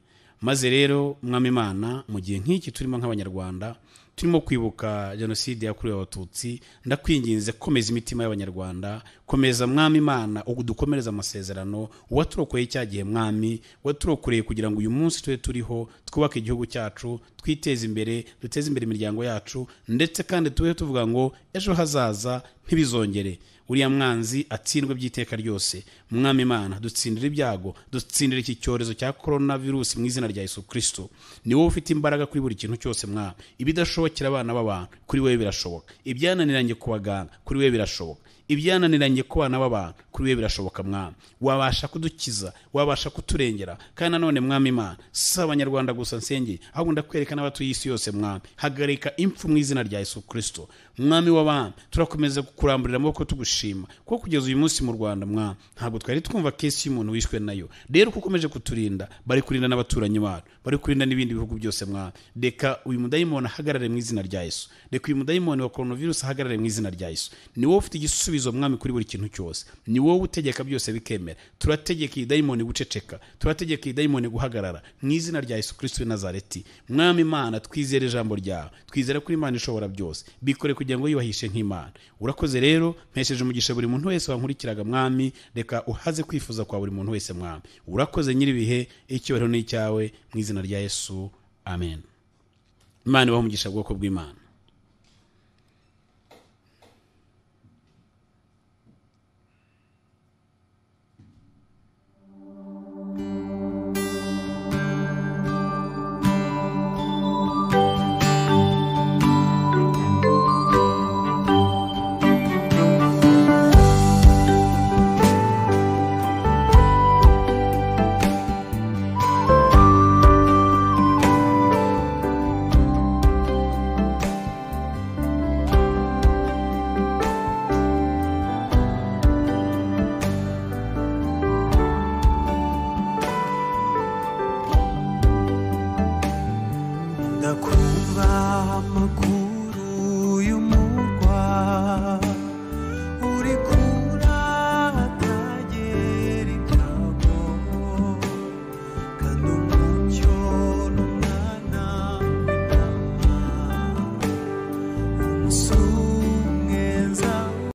Maze rero Mwami Imana, mu gihe nk'iki turimo nk'Abanyarwanda, turimo kwibuka jenoside yakorewe Abatutsi, ndakwinginze komeza imitima y'Abanyarwanda, komeza Mwami Imana udukomereza amasezerano waturokoye cya gihe Mwami, waturokoreye kugira ngo uyu munsi tube turiho, twubake igihugu cyacu, twiteze imbere, duteze imbere imiryango yacu, ndetse kandi tube tuvuga ngo ejo hazaza ntibizongere, uriya mwanzi atsindwe by'iteka ryose. Mwami Imana, dutsindire ibyago, dutsindire iki cyorezo cya coronavirus mu izina rya Yesu Kristo. Ni wowe ufite imbaraga kuri buri kintu cyose Mwami. Ibidashobokera abana b'abantu kuri wewe birashoboka, ibyananiranye ku baganga kuri wewe birashoboka, ibyananiranye ku bana b'abantu kuri wewe birashoboka Mwami. Wabasha kudukiza, wabasha kuturengera. Kandi nanone Mwami Imana, si Abanyarwanda gusa nsengeye, ahubwo ndakwereka n'abatuye isi yose Mwami. Hagarika impfu mu izina rya Yesu Kristo. Mwami w'abami, turakomeza kukuramburira amaboko tugushima, kuko kugeza uyu munsi mu Rwanda Mwami ntabwo twari twumva kesi y'umuntu wishwe nayo. Rero kuko ukomeje kuturinda, bari kurinda n'abaturanyi bacu, bari kurinda n'ibindi bihugu byose Mwami. Reka uyu mudayimoni ahagarare mu izina rya Yesu. Reka uyu mudayimoni wa coronavirus ahagarare mu izina rya Yesu. Ni wowe ufite igisubizo Mwami kuri buri kintu cyose, ni wowe utegeka byose bikemera. Turategeka iyi dayimoni guceceka, turategeka iyi dayimoni guhagarara mu izina rya Yesu Kristo w'i Nazareti. Mwami Imana, twizere ijambo ryawe, twizere ko Imana ishobora byose, bikore kugira ngo yiyubahishe nk'Imana. Urakoze rero, mpesheje umugisha buri muntu wese wankurikiraga Mwami, reka uhaze kwifuza kwa buri muntu wese Mwami. Urakoze nyiribihe, icyubahiro ni icyawe, mu izina rya Yesu, amen. Imana ibahe umugisha, bwoko bw'Imana.